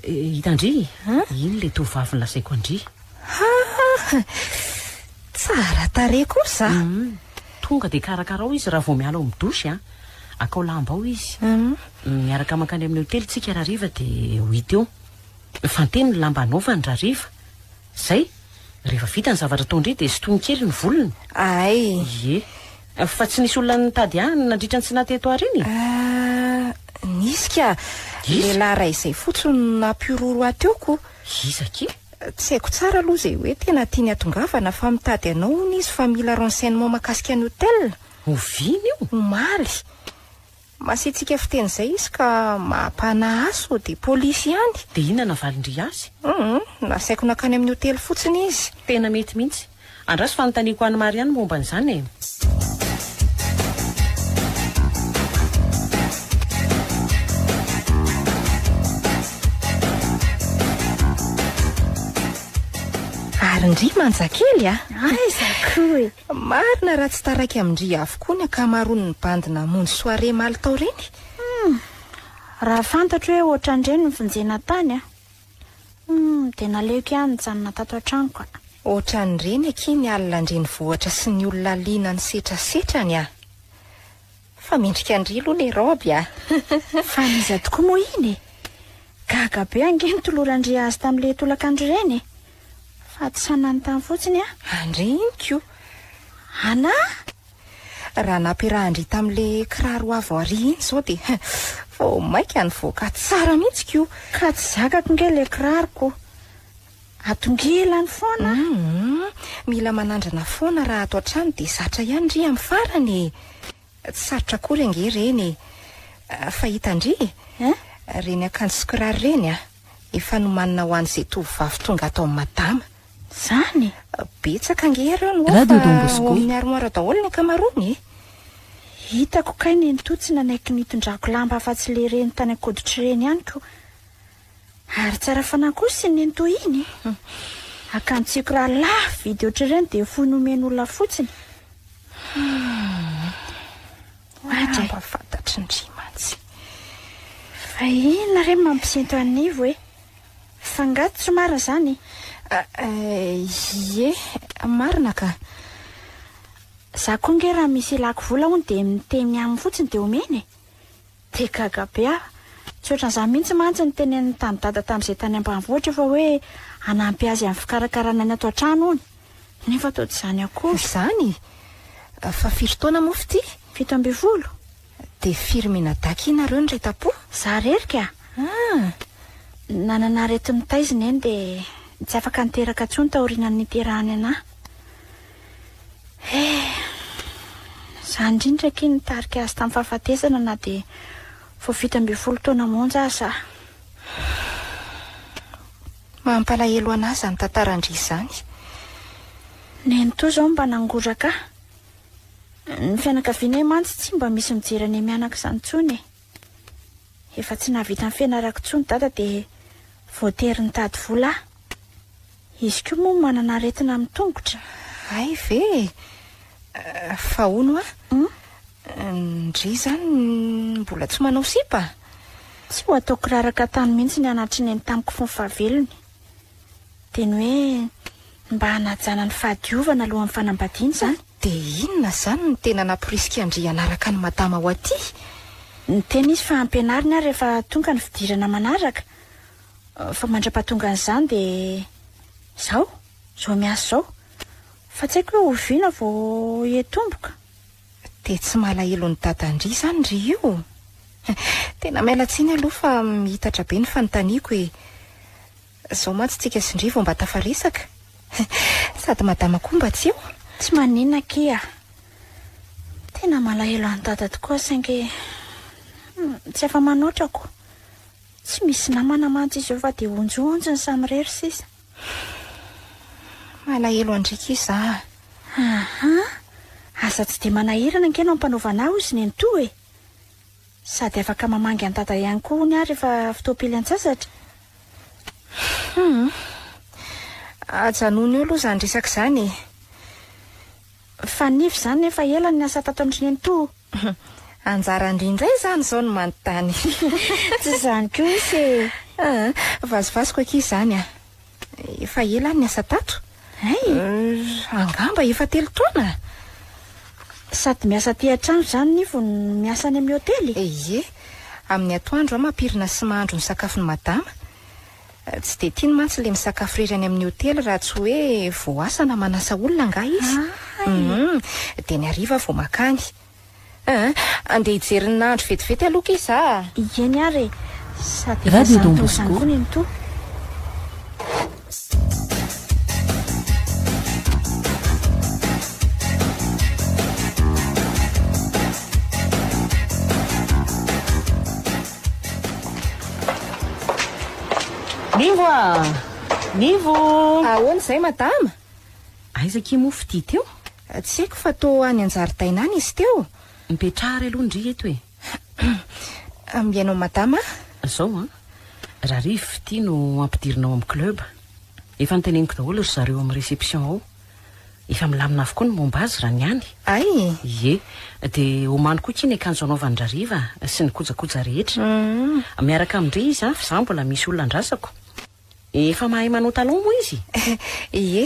Hitan-dry? Iny ilay tovovavy nolazaiko an-dry. Ha! Tsara tarehy kosa. Tonga dia karakarao izy raha vao miala ao amin'ny douche a. Akao lamba ao izy. Miaraka mankany amin'ny hotely tsika rahariva dia ho hita eo. Fanteno ny lamba anaovany rahariva. Zay. Rehefa vita ny zavatra ataon-dry dia sintomy kely ny volony. Ay. Ie. Fa tsy nisy olona nitady ahy nandritra ny tsy naha teto ahy ireny e? Ah, nisy ka. Iza? Lehilahy iray izay fotsiny no nampihorohoro ahy teo ko. Iza akia? Tsy haiko tsara aloha izay hoe tena tiany hatongavana fa mitady anao hono izy fa mila renseignement mahakasika ny hotel. Oviana io? Omaly. Masiatsiaka fiteny izay izy ka mampanahy ahy sao dia polisy ihany. Dia inona navalin-dry azy? Hum, nasaiko nankany amin'ny hotely fotsiny izy. Tena mety mihitsy. Andraso fanontaniako an'i Marianne momba an'izany e. Ary ndry manja kely a! Aiza koa e! Marina raha tsy taraiky amin-dry avokoa ny ankamaroan'ny bandy namonjy soirée maly tao ireny. Hum, raha fantatro hoe ohatran'ireny ny vonjena tany a! Hum, dia naleoko ihany nijanona tato an-tranoko a! Ohatran'ireny akia ny alina an-drenivohitra sy ny olona liana ny setrasetrany a! Fa mendrika an-dry aloha ilay raoby a! Fa an'iza tokoa moa iny e? Gaga be ange ny toloran-dry azy tamin'ilay tolakandro ireny e! Fa tsy sahy nanontany fotsiny aho. Andre iny ko! Ana? Raha nampiarahan-dry tamin'ilay kiraro avo ary iny izao dia vao mainka nivoaka tsara mihitsy ko! Ka tsy zakako nge ilay kiraroko. Atongilany foana. Hum. Mila manandrana foana raha ato an-trano dia zatra ihany ry amin'ny farany e. Tsy sarotra akory ange ireny e. Fa hitan-dry e, ireny akanjo sy kiraro ireny a, efa nomanina ho an'izay tovovavy tonga ato amin'i madama. Izany? Betsaka ange ireo no ao fa ao amin'ny armoire daholo ny ankamaroany e. Hitako kay nenitoa tsy nanaiky nitondrako lamba afa-tsy le reny tany an-koditro ireny ihany ko. Ary tsara fanahy kosa iny nenitoa iny e. Akanjo-tsiko raha lafo vidy ohatr'ireny dia fohy nomen'olona fotsiny. Ohatra mba fantatry ndry mantsy. Fa inona re mampisento an'i Nivo e? Fa nga tsy marina izany e? Ie, marina ka. Za koa nge raha misy ilako vola hono dia miteny aminy fotsiny dia omeny e! Dia gaga be aho. Tsy ohatran'izany mihitsy mantsy ny tenenin'i tany dada tamin'izay tany ambanivohitra fa hoe hanampy azy amin'ny fikarakarana ny ato an-trano hono. Nefa toa tsy izany akory. Izany? Fa firy taona moa fitia? 17. Dia firy mianadahy nareo ny iray tam-po? Za irery ka. Ah! Nanana areti-mitaiza i Neny dia tsy afaka niteraka intsony taorianan'ny niterahany anà. Eh! Izany indrindra akia nitarika azy tamin'ny fahafatesana na dia vao 17 taona monja aza aho. Mampalahelo anà izany tantaran-dry izany. Nenitoa izao mba nangoraka ahy. Ny fianakavianay mantsy tsy mba misy mijery anay mianaka izany intsony e. Efa tsy nahavita ny fianarako intsony dada dia voatery nitady vola aho. Izy koa moa manana aretina amin'ny tongotra. Hay ve e! Fa hono hoa, ndry izany mbola tsy manao sipa? Tsy ho ataoko raraka tany mihitsy ny anatry neny tamiko fony fahavelony. Dia ny hoe mba hanajana ny fahadiovana alohan'ny fanambadiana izany. Dia inona izany no tena namporisika an-dry hanaraka an'i madama ho aty? Niteny izy fa hampianariny aho rehefa tonga ny fidirana manaraka. Fa mandra-pahatongan'izany dia izao, izao miasa izao. Fa tsy haiko hoe oviana vao hitomboka. Dia tsy malahelo ny dadan-dry izany ry io? Tena miala tsiny aloha fa mihitatra be ny fanontaniako e. Izao mantsy tsika sy ndry vao mba tafaresaka. Sady madama koa mba tsy eo. Tsy maninona akia. Tena malahelo an'i dada tokoa saingy tsy afa-manoatra ko. Tsy misy namana mantsy izy eo fa dia onjohonjony samirery sisa. Malahelo an-dry akia za a. Aha! Aza tsy dia manahirana ange no ampanaovana ahy hozy nenitoa e! Sady afaka mamangy an'i dada ihany koa hono aho rehefa fotoam-pilan-tsasatra. Hum! Ajanony eo aloha izany resaka izany e! Fa Nivo izany nefa ela no niasa tato amin-dry nenitoa. Anjaran-dry indray izany izao no manontany. Tsy izany koa ise e! Ah, vazivazoka akia izany a! Efa ela aho niasa tato. Hay! Angamba efa telo taona. Sady miasa aty an-trano izany Nivo no miasa any amin'ny hotely? Ie. Amin'ny atoandro aho mampirina sy mahandro ny sakafon'i madama. Tsy dia tiany mantsy ilay misakafo irery any amin'ny hotely raha tsy hoe voaasa na manasa olona angaha izy. Hum, dia ny hariva vao mankany. An, andeha hijery ny nahandro vetivety aloha kay za a! Eny ary e! Sady efa Radio izany Don taona izany Bosco. koa nenitoa. Nivo a! Nivo! Ahoana izay madama? Aiza akia moa fitia teo? Tsy haiko fa toa any an-jaridaina any izy teo. Mipetraha ary aloha ndry eto e. Mihaino an'i madama aho. Zao an, Rarivo fitia no ampidirina ao amin'ny club. Efa noteneniko daholo ry zareo amin'ny réception ao. Efa milamina avokoa ny momba azy raha ny any. Hay! Ie. Dia omano koa akia ny akanjo hanaovany Rariva sy ny kojakoja rehetra. Miaraka amin-dry izy an, fa izaho mbola misy olona andrasako. Efa mahay manao talon moa izy? Ie.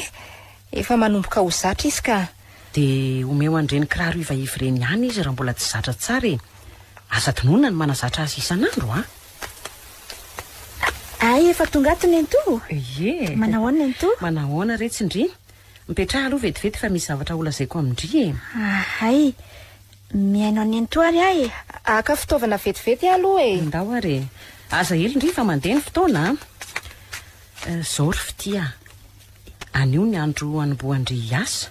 Efa manomboka ho zatra izy ka. Dia omeo an'ireny kiraro ivaiva ireny ihany izy raha mbola tsy zatra tsara e. Aza adinoina ny manazatra azy isan'andro an. Hay efa tonga ato nenitoa? Ie. Manahoana nenitoa? Manahoana re tsindry? Mipetraha aloha vetivety fa misy zavatra holazaiko amin-dry e. Hay. Mihaino an'i nenitoa ary aho e. Haka fitaovana vetivety aho aloha e. Ndao ary e. Aza ela ndry fa mandeha ny fotoana a. Izao ry fitia a. Anio ny andro hanombohan-dry hiasa.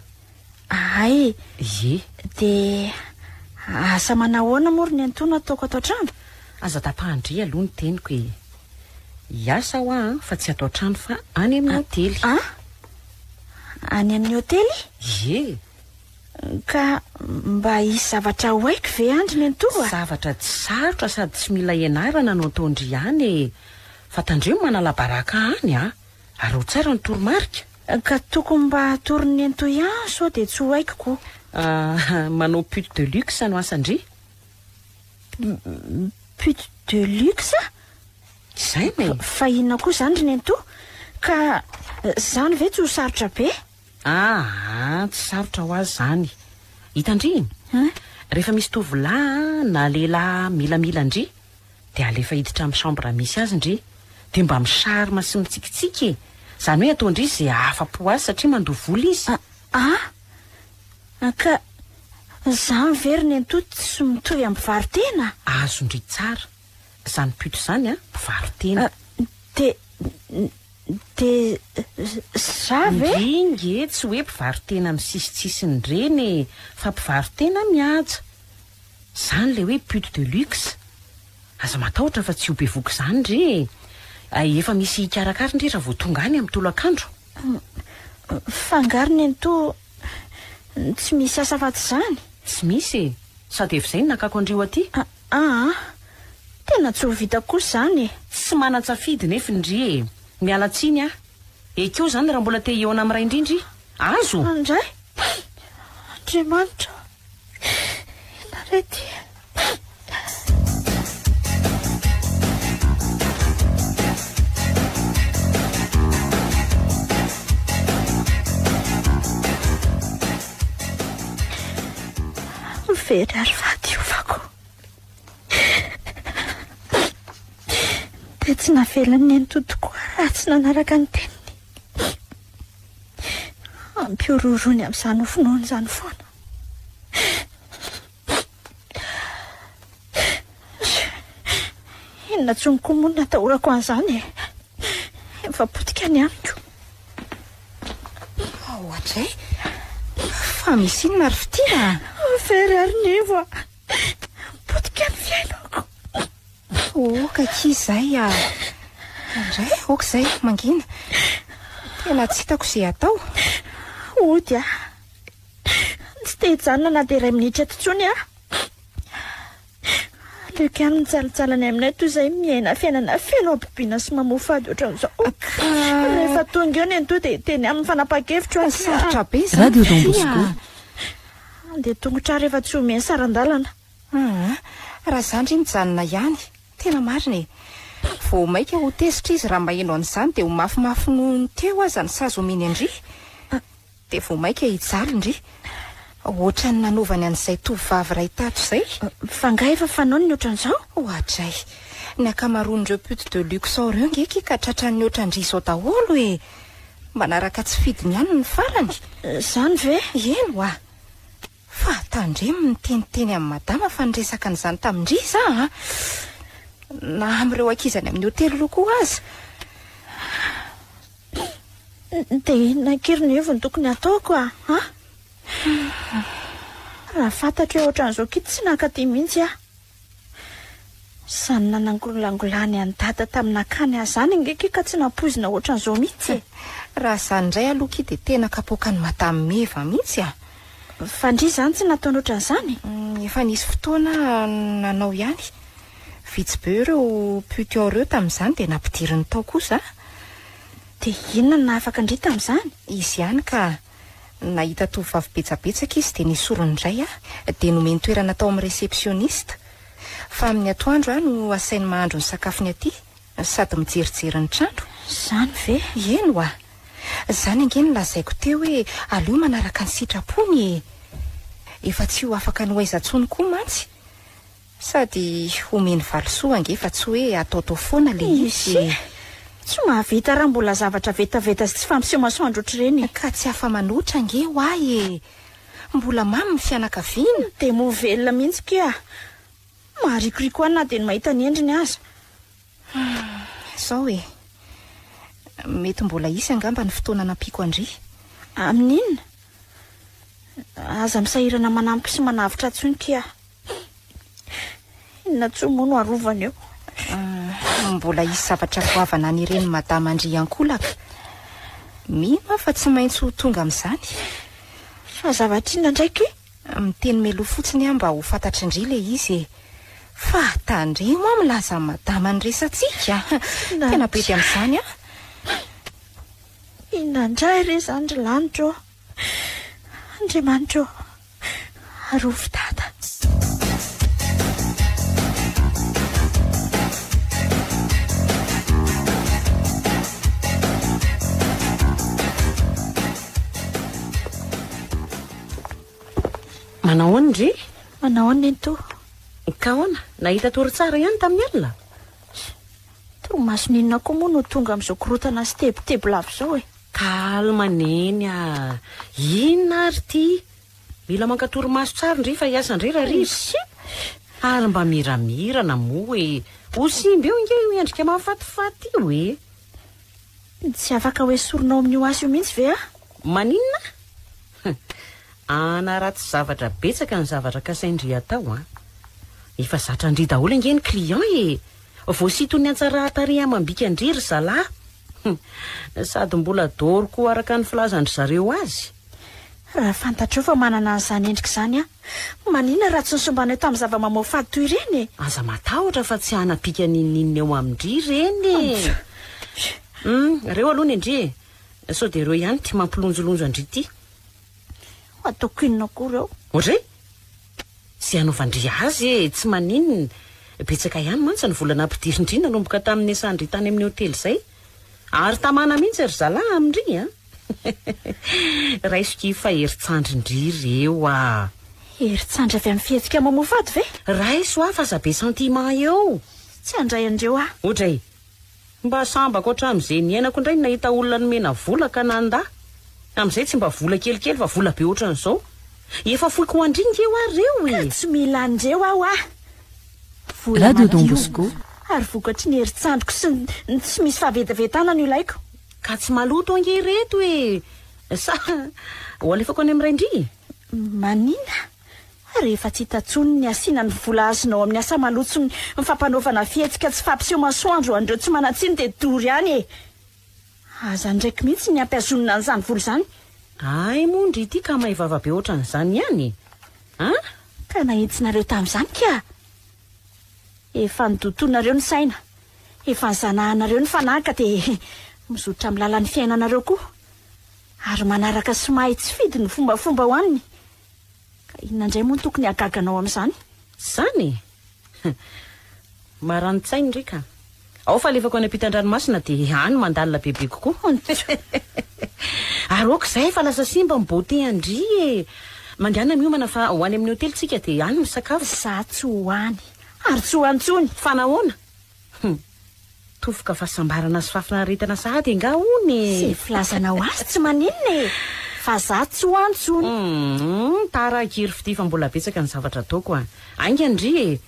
Hay! Ie. Dia asa manahoana moa ry nenitoa no ataoko ato an-trano? Aza tapahan-dry aloha ny teniko e. Hiasa aho an, fa tsy ato an-trano fa any amin'ny hotely. An? Any amin'ny hotely? Ie. Ka mba hisy zavatra ho haiko ve any ry nenitoa? Zavatra tsy sarotra sady tsy mila ianarana no ataon-dry any e. Fa tandremo manala baraka any an. Araho tsara ny toromarika. Ka tokony mba hatoron'i nenitoa ihany sao dia tsy ho haiko ko. Ah, manao pute de luxe no asan-dry. Pute de luxe? Izay e. Fa inona koa izany ry nenitoa? Ka izany ve tsy ho sarotra be? Aa, tsy sarotra ho azy izany. Hitan-dry iny? Rehefa misy tovolahy na lehilahy milamila an-dry, dia alefa hiditra amin'ny chambre misy azy ndry, dia mba mi-charme sy mitsikitsiky e! Izany hoe ataon-dry izay hahafa-po azy satria mandoa vola izy. Aa! Ka izany ve ry nenitoa tsy mitovy amin'ny mpivaro-tena? Azon-dry tsara. Izany pute izany an, mpivaro-tena. Dia, dia za ve? Ndry nge tsy hoe mpivaro-tena amin'ny sisintsisiny ireny e, fa mpivaro-tena mihaja. Zany le hoe pute de luxe. Aza matahotra fa tsy ho bevoka izany ndry e. Efa misy hikarakara ndry raha vao tonga any amin'ny tolakandro. Fa angaha ry nenitoa tsy misy asa afa-tsy izany? Tsy misy e. Sady efa izay no nakako an-dry ho aty. Aa! Tena tsy ho vita kosa izany e. Tsy manan-tsafidy nefa ndry e. Miala tsiny aho. Ekeo izany raha mbola te hihaona amin'ny rain-dry ndry. Azo? Andray! Andriamanitra ô! Inona re ty? Very ary fahadiovako. Dia tsy navelan'i Nenitoa tokoa raha tsy nanaraka ny teniny. Ampihorohoroany amin'izany ho finoana izany foana. Inona intsony koa moa no natahorako an'izany e? Efa potika ny amiko. Ohatray, fa misy inona ry Fitia a? Very ary Nivo a! Potika ny fiainako. Oka akia izay a! Indray, aoka izay, mangina. Tena tsy hitako izay atao. Hody aho. Tsy te hijanona na dia iray minitra eto intsony aho. Aleoko ihany mijalintsaly any aminay toy izay miaina fiainana feno habibiana sy mamoafady ohatran'izao. Rehefa tonga eo nenitoa dia hiteny aminy fanapahan-kevitro aho. Sarotra be izany Radio Don Fitia Bosco. a! Handeha tongotra aho rehefa tsy omeny saran-dalana. Aa, raha izany ry mijanona ihany. Tena marina e! Vao maika ho tezitra izy raha maheno an'izany dia ho mafimafy noho ny teo aza ny sazy omeny an-dry. Dia vao maika hijaly ndry. Ohatran'ny nanaovany an'izay tovovavy iray tato izay. Fa angaha efa fanaony ny ohatran'izao? Oadray. Ny ankamaroan'ireo pute de luxe ao ireo nge ki ka tratran'ny ohatran-dry izao daholo e! Manaraka tsy fidiny ihany ny farany. Izany ve? Eny hoa. Fa tandremo ny miteniteny amin'i madama fa niresaka an'izany tamin-dry za a! Na amin'ireo ankizy any amin'ny hotely ireo koa aza. Dia inona akia ry Nivo no tokony hataoko a? An? Raha fantatro hoe ohatran'izao akia tsy nankaty mihitsy aho. Izany nanangolangolany an'i Dada tamin'ny nakany ahy izany ange akia ka tsy nampoizina ohatran'izao mihitsy e. Raha izany indray aloha akia dia tena kapoakan'i Madame Meva mihitsy a! Fa ndry izany tsy nataony ohatran'izany? Efa nisy fotoana nanao ihany. Vitsy be ireo pute ao ireo tamin'izany dia nampidiriny tao koa za. Dia inona no nahafaka an-dry tamin'izany? Izy ihany ka. Nahita tovovavy betsabetsaka izy dia nesoriny indray aho. Dia nomeny toerana tao amin'ny réceptionniste. Fa amin'ny atoandro aho no asainy mahandro ny sakafony aty sady mijerijery ny trano. Izany ve? Eny oa. Izany ange no lazaiko teo hoe aleo manaraka ny sitrapony e. Efa tsy ho afaka ny ho aiza intsony koa mantsy. Sady omeny valisoa ange fa tsy hoe ataotao foana le izy e. Tsy mahavita raha mbola zavatra vetaveta sy tsy fampiseho masoandro ohatr'ireny e. Ka tsy afa-manoatra ange ho ahy e. Mbola mamy ny fianakaviana. Dia moa velona mihitsy kia. Maharikoriko ahy na dia ny mahita ny endriny aza. Izao e. Mety mbola hisy angamba ny fotoana hanampiako an-dry. Amin'ny inona? Aza misahirana manampy sy manavotra intsony kia. Inona intsony moa no arovana eo? Mbola hisy zavatra goavana any ireny madama an-dry ankolaka. Mino aho fa tsy maintsy ho tonga amin'izany. Fa zavatra inona indray kia? Miteny mialoha fotsiny aho mba ho fantatr'indry ilay izy e. Fa tandremo aho milaza amin'i madama ny resatsika. Tena bedy amin'izany aho. Inona indray re izany ry lanitra ô? Andriamanitra ô, arovy dada. Manao ahoana ndry? Manao ahoana nenitoa? Ka ahoana? Nahita tory tsara ihany tamin'ny alina? Torimaso n'inona koa moa no tonga amin'izao korontana sy tebiteby lava izao e? Calme neny a! Inona ary ity? Mila maka torimaso tsara ndry fa hiasa ndry rahariva. Ary mba miramirana moa e! Ho simba eo ange io endrika mahafatifaty io e! Tsy afaka ho esorinao amin'io asa io mihitsy ve aho? Maninona? Hanaratsy zavatra betsaka ny zavatra kasain-dry atao an! Efa zatra an-dry daholo ange ny client e! Voasinton'ny hatsaran-tarehy amam-bikan-dry ry zalahy. Sady mbola doro koa araka ny filazan-dry zareo azy. Raha fantatrao fa manana an'izany endrika izany aho, maninona raha tsy nosombanao tamin'ny zava-mamoafady toy ireny e? Aza matahotra fa tsy hanapika n'inon'inona eo amin-dry ireny e! Hum, ireo aloha ny an-dry e! Sao dia ireo ihany ity mampilonjolonjo an-dry ity. Ho ataoko inona koa ireo? Ohatray? Izay hanaovan-dry azy e, tsy maninona. Betsaka ihany mantsy ny vola nampidirin-dry nanomboka tamin'ny niasan-dry tany amin'ny hotely izay. Ary tamana mihitsy ry zalahy amin-dry a! Raiso ki fa herin-tsandrin-dry ireo a! Herin-tsandry avy amin'ny fihetsika mamoafady ve? Raiso aho fa aza be sentiment eo! Tsy handray an'ireo aho. Ohatray! Mba sambako hatramin'izay niainako indray ny nahita olona nomena vola ka nandà. Amin'izay tsy mba vola kelikely fa vola be ohatran'izao. Efa foiko ho an-dry nge hoa ireo e! Ka tsy mila an'ireo aho a! Vola Radio Don madio Bosco. ary vokatry ny herin-tsandriko sy ny tsy misy fahavetavetana no ilaiko. Ka tsy maloto ange ireto e! Sa ho alefako any amin'ny rain-dry? Manina? Rehefa tsy hita intsony ny hasiana ny vola azonao amin'ny asa maloto sy ny fampanaovana fihetsika tsy fampiseho masoandro ho an'ireo tsy manan-tsiny dia dory ihany e! Aza andraiko mihitsy ny hampihazonina an'izany vola izany. Hay moa ndry ity ka may vava be ohatran'izany ihany e! An? Ka nahitsinareo tamin'izany ka! Efa nodotoinareo ny saina, efa nozanahanareo ny fanahy ka dia mizotra amin'ny lalan'ny fiainanareo koa. Ary manaraka sy mahay tsy fidiny ny fombafomba ho aniny. Ka inona indray moa no tokony hahagaga anao amin'izany? Izany e! Marani-tsaina ry ka. Ao fa alefako any ampitan-dranomasina dia any mandalina bebe kokoa. Ary aoka izay fa lasa simba ny beauté an-dry e! Mandehana miomana fa ho any amin'ny hotely tsika dia any misakafo. Za tsy ho any ary tsy ho any intsony. Fa nahoana? Hum. Tofoka fahasambarana sy fahafinaretana sahady angaha hono e! Izay filazanao azy tsy maninona e! Fa za tsy ho any intsony. Hum, tara akia ry fitia fa mbola betsaka ny zavatra ataoko a! Haingana ndry e!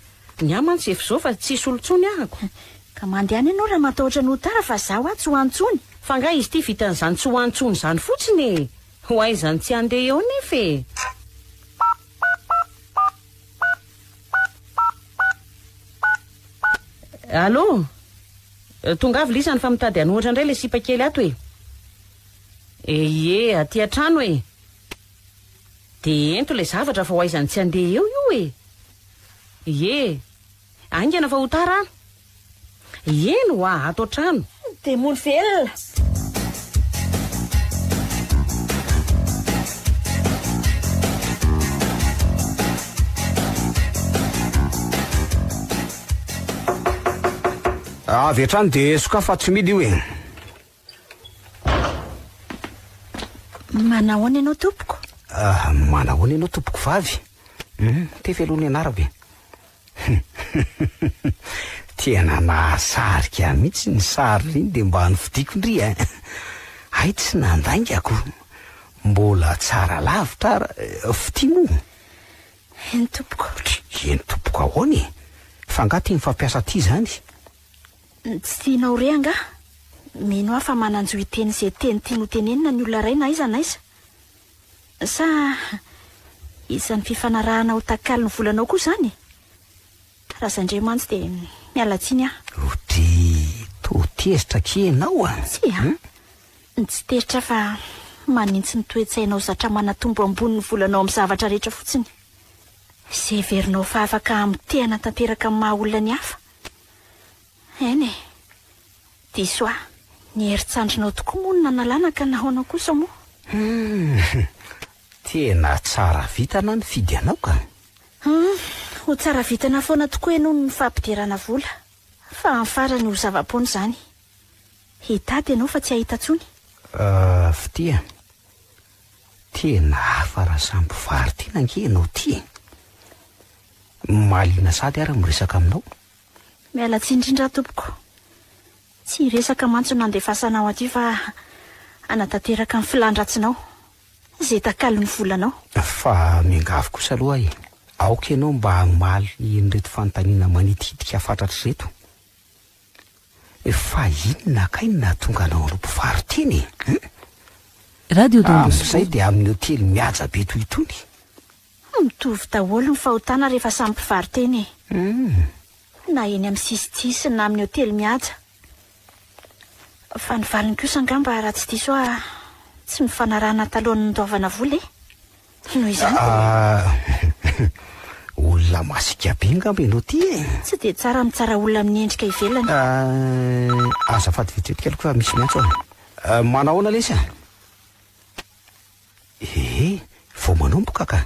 Ny ahy mantsy efa izao fa tsy hisy olo intsony ahako. Ka mandehana ianao raha matahotra ny ho tara fa za hoa tsy ho any intsony. Fa angaha izy ity vitan'izany tsy ho any intsony izany fotsiny e! Ho aiza ny tsy handeha eo nefa e! Allô? Tongava lisany fa mitady hanohatra indray ilay sipa kely ato e! Ie, aty an-trano e! Dia ento ilay zavatra fa ho aiza ny tsy handeha eo io e! Ie! Haingana fa ho tara aho! Eny hoa, ato an-trano! Demony velona! Avy hatrany dia sokafy fa tsy mila io e! Manahoana ianao tompoko? Ah, manahoana ianao tompoko vavy? Hum, tefy aloha ny anarako e. Tena nahasarika ahy mihitsy ny sary iny dia mba nofidiko ndry a. Hay tsy nandaingako. Mbola tsara lavitra ara eh, fitia moa. Eny tompoko. Eny tompoko ahoana e? Fa angaha tia mifampiasa aty izany? Tsy tianao re angaha? Mino aho fa manan-jo hiteny izay teny tiany hotenenina ny olona iray na aiza na aiza. Sa isan'ny fifanarahana ho takalon'ny volanao koa izany e? Raha izay indray mantsy dia miala tsiny aho. Odry, toa tezitra akia ianao a! Tsia, tsy tezitra fa manintsy ny toe-tsainao zatra manatombo ambony ny volanao amin'ny zavatra rehetra fotsiny. Izay heverinao fa afaka hamotehana tanteraka amin'ny maha-olona ny hafa. Eny e! Diso aho. Ny herin-tsandrinao tokoa moa no nanalana ka nahoana kosa moa? Hum! Tena tsara vitana ny fidy anao ka! Hum! Ho tsara vitana foana tokoa ianao noho ny fampidirana vola. Fa amin'ny farany ho zava-poana izany. Hitady ianao fa tsy hahita intsony. Euh, Fitia. Tena hafa raha samy mpivaro-tena ange ianao ity e! Mahaliana sady ary miresaka aminao. Miala tsiny indrindra aho tompoko. Tsy hiresaka mantsy no nandefasana aho aty fa hanatanteraka ny filàn-dratsinao. Izay takalon'ny volanao. Fa miangavy kosa aloha aho e. Aoka ianao mba hamaly an'ireto fanontaniana manitikitika fatratra ireto. Fa inona kay no nahatonga anao hanao mpivaro-tena e? Hum? Radio Don Bosco. Amin'izay dia amin'ny hotely mihaja be toy itony. Mitovy daholo ny fahotana rehefa samy mpivaro-tena e. Na eny amin'ny sisintsisiny na amin'ny hotely mihaja. Fa ny valiny kosa angamba raha tsy diso aho tsy nifanarahana talohan'ny nandoavana vola e. Noho izany dia. Olona masiaka be angamba ianao ity e. Tsy dia tsara mitsara olona amin'ny endrika ivelany. Azafady vetivety kely fa misy miantso aho. Manahoana lesy a? Ee, vao manomboka ka.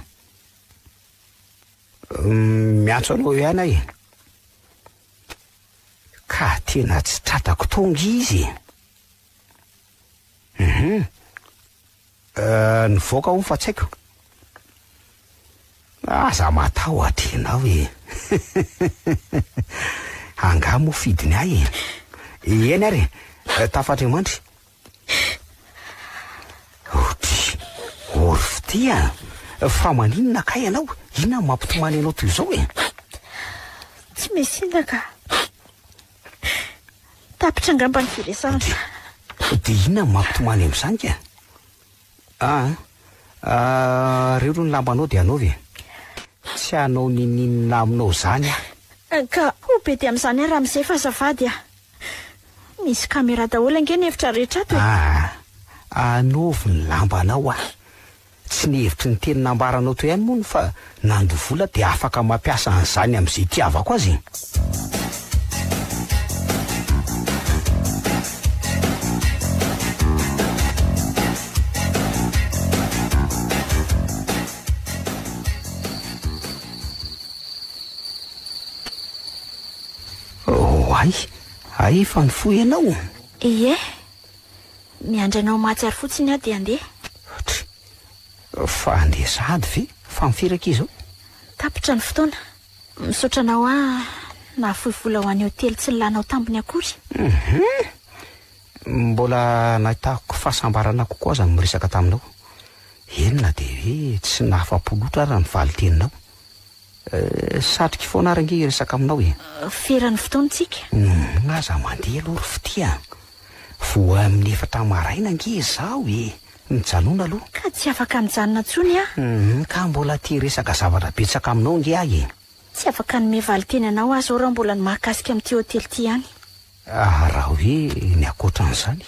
Miantso anao ihany aho e. Ka tena tsy tratrako tonga izy e. Hum. Nivoaka hono fa tsy haiko. Aza matahotra ianao e. Angaha moa fidiny ahy e. Eny ary e, tafatry mandry. Ohatry, ory fitia a! Fa maninona kay ianao? Inona no mampitomany anao toy izao e? Tsy misy inona ka. Tapitra angamba ny firesahana. Dia inona no mampitomany amin'izany ka? Ah, ah, reo aloha ny lambanao dia anaovy e. Tsy hanao ninininona aminao izany aho. Ka ho bedy amin'izany aho ramose fa azafady a. Misy caméra daholo ange ny efitra rehetra ato e. Ah, anaovy ny lambanao aho. Tsy ny hevitry ny teny nambaranao teo ihany moa no fa nandoa vola dia afaka mampiasa an'izany amin'izay itiavako azy e. Oay, hay efa nifoha ianao? Ie. Miandry anao mahatsiaro fotsiny aho dia handeha. Try. Fa handeha sahady ve? Fa amin'ny firy akia izao? Tapitra ny fotoana. Misaotra anao aho nahafoy vola ho an'ny hotely tsy nilanao tambiny akory. Hum. Mbola nahitako fahasambarana kokoa aza ny miresaka taminao. Eny na dia hoe tsy nahafa-po loatra ara ny valin-teninao. Satriko foana ary ange hiresaka aminao e. Feran'ny fotoana tsika. Humm aza mandeha aloha ry fitia a. Vao amin'ny efatra maraina ange izaho e. Mijanona aloha. Ka tsy afaka mijanona intsony aho. Humm ka mbola te hiresaka zavatra betsaka aminao ange aho e. Tsy afaka hanome valin-teny anao aho izao raha mbola ny mahakasika amin'ity hotely ity ihany. Raha hoe ny ankoatran'izany.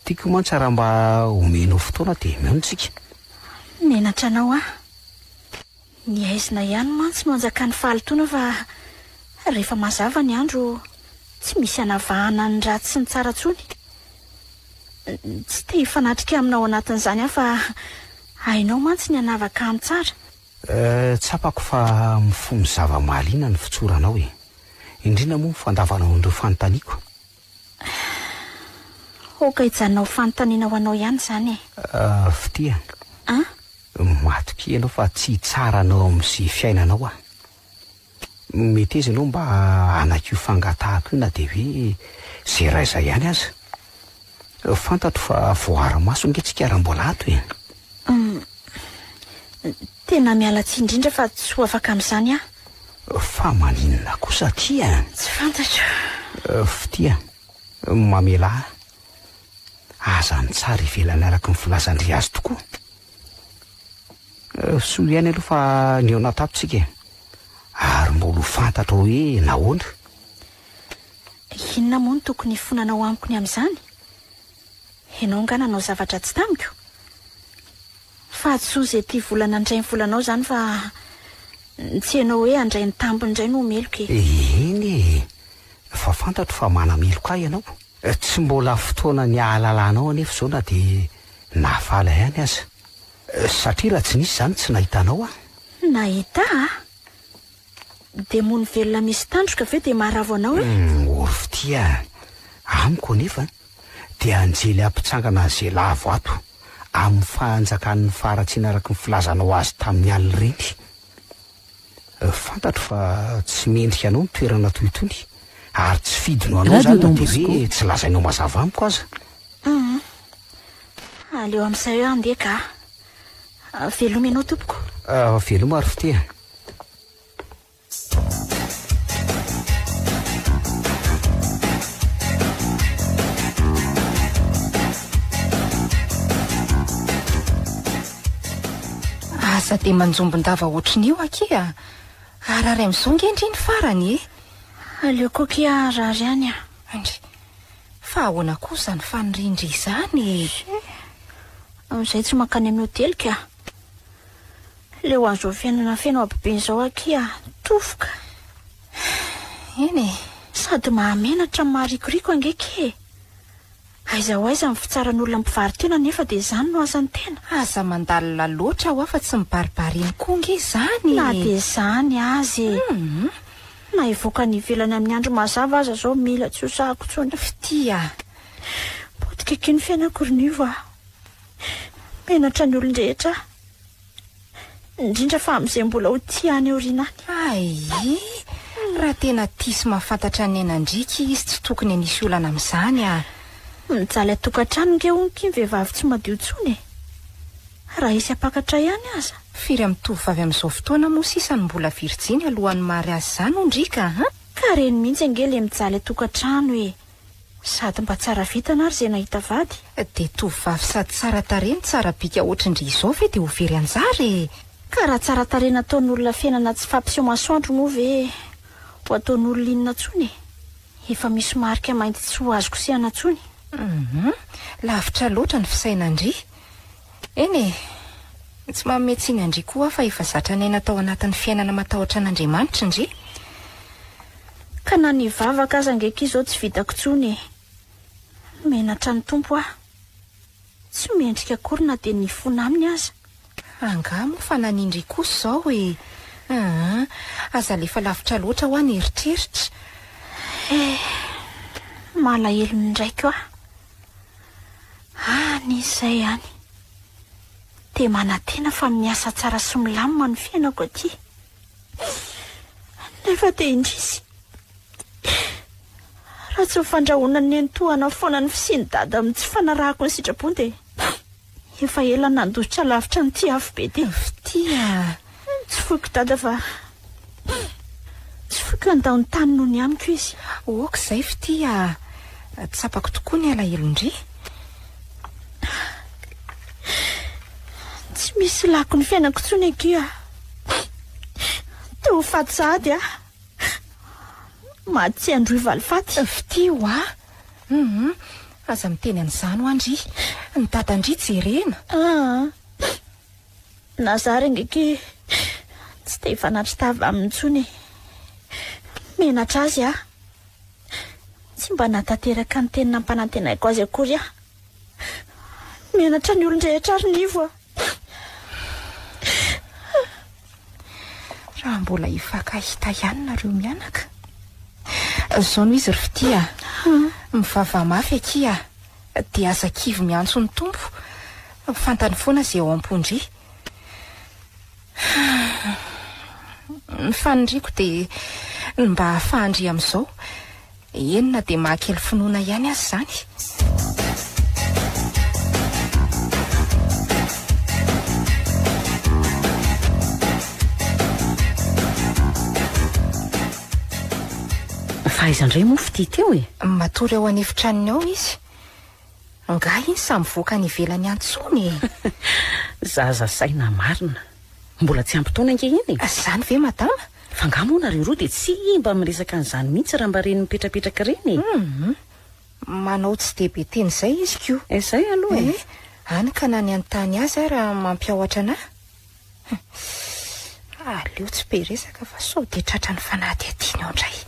Tiako mantsy raha mba omenao fotoana dia mihaona isika. Menatra anao aho. Ny haizina ihany mantsy no anjakan'ny fahalotoana fa rehefa mazava ny andro tsy misy anavahana ny ratsy sy ny tsara intsony. Tsy te hifanatrika aminao ao anatin'izany aho fa hainao mantsy ny hanavaka amin'ny tsara. Tsapako fa mifono zava-mahaliana ny fitsoranao e. Indrindra moa ny fandavanao an'ireo fanontaniako. Aoka hijanona ho fanontaniana ho anao ihany izany e. Fitia. An? Matokia ianao fa tsy hitsara anao amin'izay fiainanao aho. Meteza ianao mba hanaiky io fangatahako io na dia hoe izay iray izay ihany aza. Fantatro fa voaara-maso ange tsika raha mbola ato e. Hum. Tena miala tsiny indrindra fa tsy ho afaka amin'izany aho. Fa maninona kosa akia? Tsy fantatro. Fitia. Mamelà ahy. Aza mitsara ivelany araka ny filazan-dry azy tokoa. Soa ihany aloha fa nihaona tato tsika e. Ary mbola ho fantatrao hoe nahoana. Inona moa no tokony hifonanao amiko ny amin'izany? Ianao angaha nanao zavatra tsy tamiko? Fahadisoana izay tia vola nandray ny volanao izany fa tsy ianao hoe handray ny tambiny indray no ho meloka e. Eny e! Fa fantatro fa manameloka ahy ianao. Tsy mbola fotoana ny hahalalanao anefa izao na dia nahafaly ahy ihany aza. Satria raha tsy nisy izany tsy nahita anao aho. Nahita ahy? Dia mony velona misy tandroka ve dia maharavo anao e? Ory fitia a! Amiko anefa dia anjely hampitsangana an'izay lavo ato amin'ny fanjakan'ny faharatsiana araka ny filazanao azy tamin'ny alina ireny. Fantatro fa tsy mendrika anao ny toerana toy itony ary tsy fidiny ho anao Radio izany na Don dia Bosco. hoe tsy lazainao mazava amiko aza. Hum. Aleo amin'izay aho handeha ka. Veloma ianao tompoko. Veloma ry fitia. Aza dia manjombon-dava ohatrin'io akia a! Harary amin'izao nge ndry ny farany e! Aleoko akia harary ihany a! Ndry! Fa ahoana koa izany fanirian-dry izany e? Amin'izay tsy mankany amin'ny hotely ka! Leo an'izao fiainana feno habibiana izao akia a! Tofoka! Eny e! Sady mahamenatra no maharikoriko ange ky e! Aiza ho aiza ny fitsaran'olona mpivaro-tena nefa dia izany no asan'ny tena? Aza mandalina loatra hoa fa tsy mibaribary eny koa ange izany e! Na dia izany aza e! Na hivoaka any ivelany amin'ny andro mazava aza izao mila tsy ho sahako intsony. Fitia a! Potika akia ny fiainako ry Nivo a! Menatra ny olon-drehetra aho. Indrindra fa amin'izay mbola ho tia any aoriana any. Ay! Raha tena tia sy mahafantatra an'i Nainandriaka izy tsy tokony hanisy olana amin'izany ah! Mijaly an-tokantrano nge hono ity ny vehivavy tsy madio intsony e! Raha hisy hampakatra ihany aza. Firy amin'ny tovovavy amin'izao fotoana moa sisa no mbola virjiny alohan'ny mariazy izany hono Rika a! Ka reny mihitsy ange le mijaly an-tokantrano e! Sady mba tsara vintana ary izay nahita vady. Dia tovovavy sady tsara tarehy no tsara bika ohatrin-dry izao ve dia ho very anjara e! Ka raha tsara tarehy nataon'olona fiainana tsy fampiseho masoandro moa ve ho ataon'olona inona intsony e! Efa misy marika mainty tsy ho azo kosehana intsony. Hum, lavitra loatra ny fisainan-dry. Eny e! Tsy manome tsiny an-dry koa aho fa efa zatra niaina tao anatin'ny fiainana matahotra an'Andriamanitra ndry. Ka na ny hivavaka aza ange akia izao tsy vitako intsony e! Menatra ny Tompo aho. Tsy mendrika akory na dia ny hifona aminy aza. Angaha moa fa nanindry kosa izao e! Aa! Aza alefa lavitra loatra hoa ny eritreritra. Eh! Malahelo ny raiko aho. Any izy izay any. Dia manantena fa miasa tsara sy milamina ny fiainako aty. Nefa dia indrisy. Raha tsy ny fandrahonan'i Nenitoa foana ny fisian'i Dada amin'ny tsy fanarahako ny sitrapony dia efa ela nandositra lavitra an'ity afobe ity. Fitia! Tsy foiko Dada fa tsy foiko handao ny tany noho ny amiko izy. Ok izay Fitia a! Tsapako tokoa ny alahelon-dry. Tsy misy lako ny fiainako intsony akia. Te ho faty sahady aho. Maty tsy handroy valifaty. Fitia hoa! Hum, aza miteny an'izany hoa ndry. Ny dadan-dry jerena. Aa, na za ary ange ky tsy te hifanatri-tava aminy intsony e. Menatra azy aho. Tsy mba nahatanteraka ny teny nampanantenaiko azy akory aho. Menatra ny olon-drehetra ry Nivo a! Raha mbola hifankahita ihany nareo mianaka. Izao no izy ry Fitia a! Mivavaha mafy akia a! Dia aza kivy miantso ny Tompo. Fantany foana izay ao am-pon-dry. Ny faniriako dia ny mba hahafahan-dry amin'izao. Eny na dia mahakely finoana ihany aza izany. Fa aiza indray moa Fitia teo e? Matory ao an'efitranony ao izy. Angaha iny samy mivoaka any ivelany any intsony e? Zaza saina marina. Mbola tsy ampy taona ange iny e! Izany ve madama? Fa angaha moa nareo roa dia tsy mba miresaka an'izany mihitsy raha mba reny mipetrapetraka ireny e? Hum. Manao tsy dia be teny izay izy ko. Izay aloha e! Hany ka na ny hanontany azy ara mampiahotra anà. Aleo tsy be resaka fa sao dia tratran'ny fanadihadiana eo indray.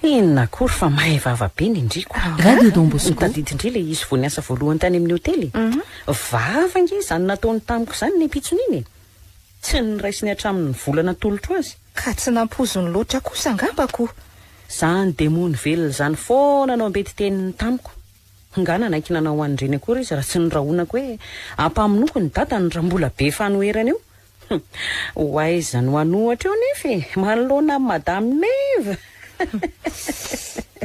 Inona akory fa mahay vava be ny ndriko. Radio Don Bosco. Nitadidy ndry ilay izy vao niasa voalohany tany amin'ny hotely. Vava ange izany nataony tamiko izany ny ampitson'iny e. Tsy noraisiny hatramin'ny vola natolotro azy. Ka tsy nampoiziny loatra kosa angamba ko. Izany demony velona izany foana no ambetiteniny tamiko. Nga nanaiky nanao an'ireny akory izy raha tsy norahonako hoe ampamonoako ny dadany raha mbola be fanoherana eo. Hum, ho aiza no hanohatra eo nefa e, manoloana an'i Madame Meva.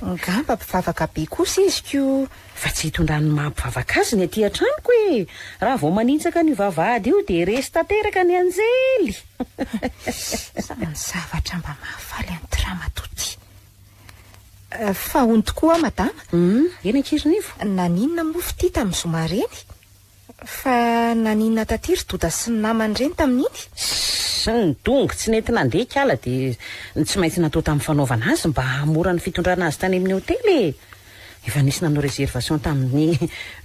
Ngamba mpivavaka be kosa izy ko. Fa tsy hitondran'ny maha mpivavaka azy ny aty an-tranoko e! Raha vao manitsaka an'io vavahady io dia resy tanteraka ny anjely. Samy zavatra mba mahafaly an'ity ramatoa ity. Fa hono tokoa aho madama. Hum, eny akia ry Nivo. Naninona moa fitia tamin'ny zoma ireny? Fa naninona taty ry Doda sy ny namany ireny tamin'iny? Sss, nidongy tsy nety nandeha ikala dia tsy maintsy natao tamin'ny fanaovana azy mba hahamora ny fitondrana azy tany amin'ny hotely e! Efa nisy nanao réservation tamin'ny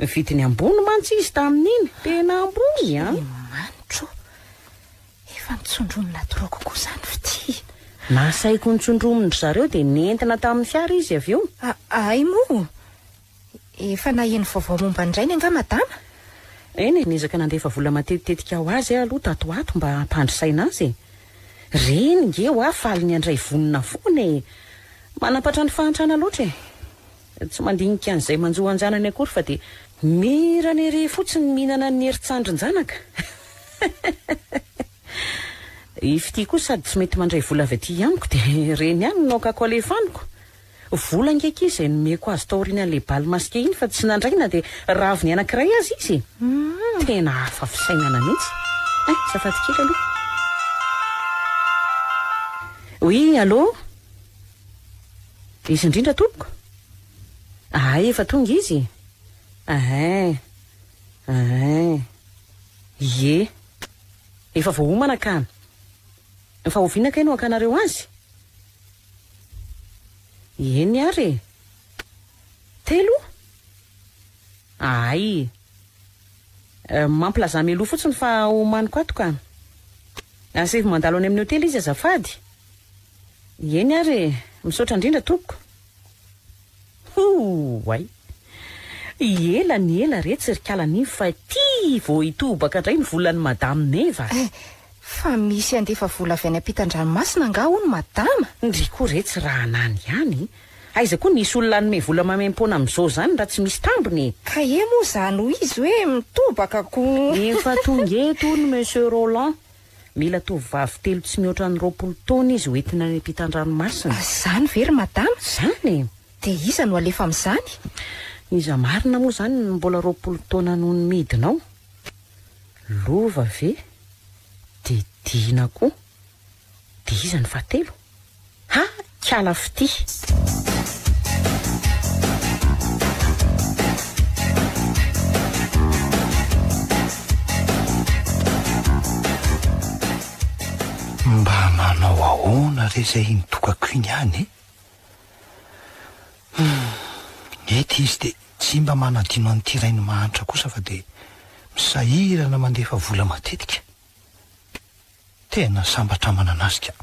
vidiny ambony mantsy izy tamin'iny, tena ambony an! Manitro! Efa nitsondromina drogue koa izany fitia. Nasaiko nitsondromin-dry zareo dia nentina tamin'ny fiara izy avy eo. Hay moa! Efa naheno vaovao momba an-drainy angaha madama? Eny e, niezaka nandefa vola matetitetika ho azy aho aloha tato ho ato mba hampandry saina azy e. Reny nge hoa faly ny handray vonona foana e! Manampatra ny fahantrana loatra e! Tsy mandinika an'izay manjo an-janany akory fa dia mirana ery fotsiny mihinana ny herin-tsandrin-janaka. I Fitia koa sady tsy mety mandray vola avy aty amiko dia ireny ihany no aokako alefaniko. Vola ange akia izay nomeko azy taorian'ilay bal masqué iny fa tsy nandray na dia raviny anankiray aza izy e! Tena hafa fisainana mihitsy. Eh, azafady kely aloha. Oui, allô? Izy indrindra tompoko? Ahay efa tonga izy? Ahay. Ahay. Ie. Efa voaomana ka. Fa oviana kay no hakanareo azy? Eny ary e. Telo? Ahay. Mampilazà mialoha fotsiny fa omaniko ato ka. Asaivo mandalo any amin'ny hotely izy azafady. Eny ary e! Misaotra indrindra tompoko. Hooay! Ela ny ela retsy ry Kalanivo fa ity vao hitobaka indray ny volan'i Madame Meva. Eh! Fa misy handefa vola avy any ampitan-dranomasina angaha hono Madama? Ndry koa retsy raha anany ihany. Aiza koa nisy olona hanome vola maimaimpoana amin'izao izany raha tsy misy tambiny e! Ka he moa izany ho izy hoe mitobaka ko! Efa tonga eto hono Monsieur Roland. Mila tovovavy telo tsy mihoatra ny 20 taona izy ho entina any ampitan-dranomasina. Izany ve ry madama? Izany e! Dia iza no alefa amin'izany? Iza marina moa izany no mbola 20 taona noho ny midina ao? Lova ve? Dia Dina koa. Dia iza no fahatelo? Ha! Kiala fitia! Mba manao ahoana re izay iny tokako iny any e? Hum, mety izy dia tsy mba manadino an'ity rainy mahantra kosa fa dia misahirana mandefa vola matetika. Tena sambatra manana azy ka.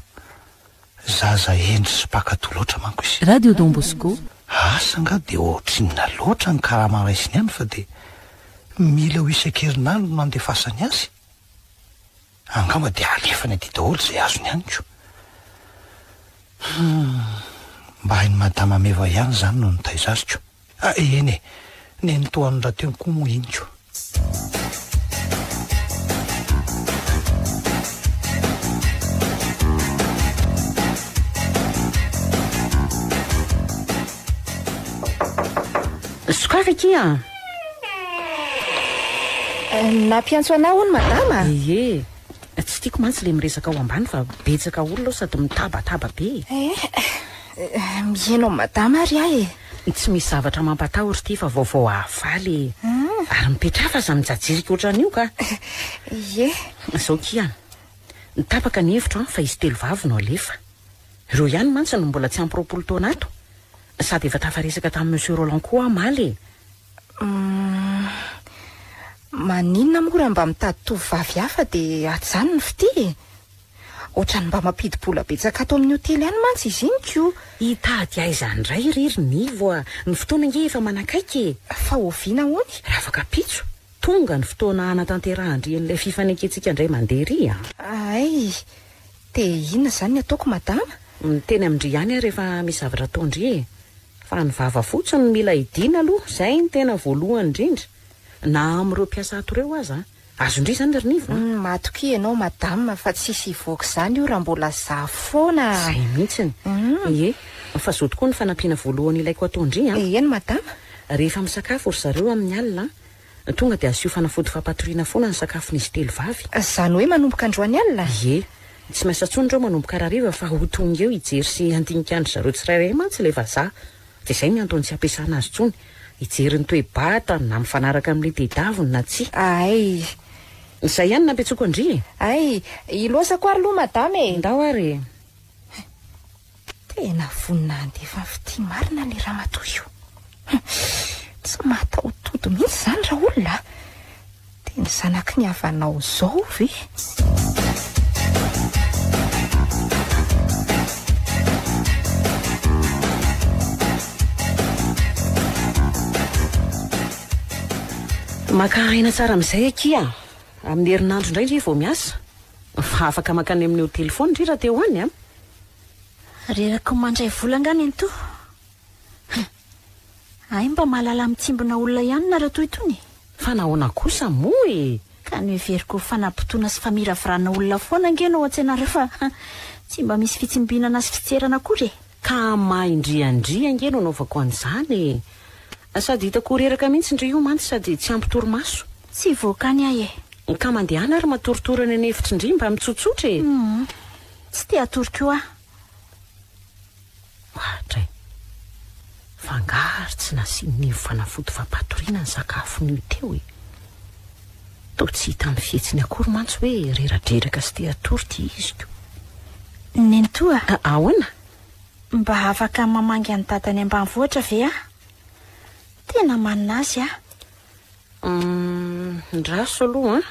Zaza hendry sy mpankatò loatra manko izy. Radio Don Bosco. Asa angaha dia ohatrinona loatra ny karama raisiny any fa dia mila ho isan-kerinandro no andefasany azy? Angamba dia alefany aty daholo izay azony any ko. Hum, mba hain'i Madama Meva ihany izany no nitaiza azy ko. Ah, eny e, nenitoany rahateo koa moa iny ko. Sokafy akia a! Nampiantso anah hono madama? Ie, tsy tiako mantsy le miresaka ao ambany fa betsaka olona ao sady mitabataba be e. Eh. Mihaino an'i madama ary aho e. Tsy misy zavatra mampatahotra ity fa vaovao hahafaly e. Ary mipetraha fa aza mijajirika ohatran'io ka. Ie. Izao kia, tapaka ny hevitro an, fa izy telovavy no alefa. Ireo ihany mantsy no mbola tsy ampy 20 taona ato. Sady efa tafaresaka tamin'i Monsieur Roland koa aho omaly e. Humm. Maninona moa raha mba mitady tovovavy hafa dia ajanony ny fitia e? Ohatran'ny mba mampidi-bola betsaka ato amin'ny hotely ihany mantsy izy iny ko. Hitady aiza indray re ry Nivo a! Ny fotoana ange efa manakaiky e! Fa oviana hono? Ravakapitso, tonga ny fotoana hanatanterahan-dry an'ilay fifanekentsika indray mandeha ry a! Hay! Dia inona izany ny ataoko madama? Miteny amin-dry ihany aho rehefa misy zavatra ataon-dry e! Fa ny vava fotsiny no mila hidiana aloha, izay no tena voalohany indrindra. Na amin'ireo mpiasa ato ireo aza. Azon-dry izany ry Nivo a! Matokia ianao madame fa tsisy hivoaka izany io raha mbola za foana a! Izay mihitsiny. Ie, fa zao tokoa ny fanampiana voalohany ilaiko ataon-dry a! Eny madama. Rehefa misakafo ry zareo amin'ny alina, tonga dia asio fanafody fampatoriana foana ny sakafon'izy telo vavy. Izany hoe manomboka androany alina? Ie. Tsy miasa intsony ireo manomboka hariva fa ho tonga eo hijery sy handinika an-dry zareo tsirairay mantsy ilay vazaha. Dia izay ny antony tsy ampiasana azy intsony. Hijery ny toe-batany na mifanaraka amin'ilay tedaviny na tsia. Hay! Izay ihany no nampiantsoako an-dry e! Hay! Ilozako ary aloha madama e! Ndao ary e! Tena vonona handefa ny fitia marina ilay ramatoa io. Tsy mahataho-tody mihitsy izany raolona a! Dia ny zanaky ny havanao izao ve? Maka aina tsara amin'izay akia. Amin'ny herinandro indray ndry vao miasa. Fa afaka mankany amin'ny hotely foana ndry raha te ho any a. Reraka mandray vola angaha nenitoa? Hay mba mahalala mitsimbina olona ihany nareo toy itony e! Fa nahoana kosa moa e? Ka noheveriko ho fanabotoana sy famiravirana olona foana ange no ao an-tsainareo fa tsy mba misy fitsimbinana sy fitserana akory e! Ka maha indriandria ange no anaovako an'izany e! Sady hitako ho reraka mihitsy ndry io mantsy sady tsy ampy torimaso. Tsy hivoaka any aho e! Ka mandehana ary matoritory any an'efitry ndry mba mitsotsotra e! Hum, tsy te hatory koa aho. Ohatray. Fa angaha ary tsy nasian'i Nivo fanafody fampatoriana ny sakafon'io teo e? Toa tsy hita amin'ny fihetsiny akory mantsy hoe reradreraka sy te hatory ity izy ko. Nenitoa a! Ahoana? Mba afaka mamangy an'i Dada any ambanivohitra ve aho? Tena manina azy aho. Humm, ndraso aloha an!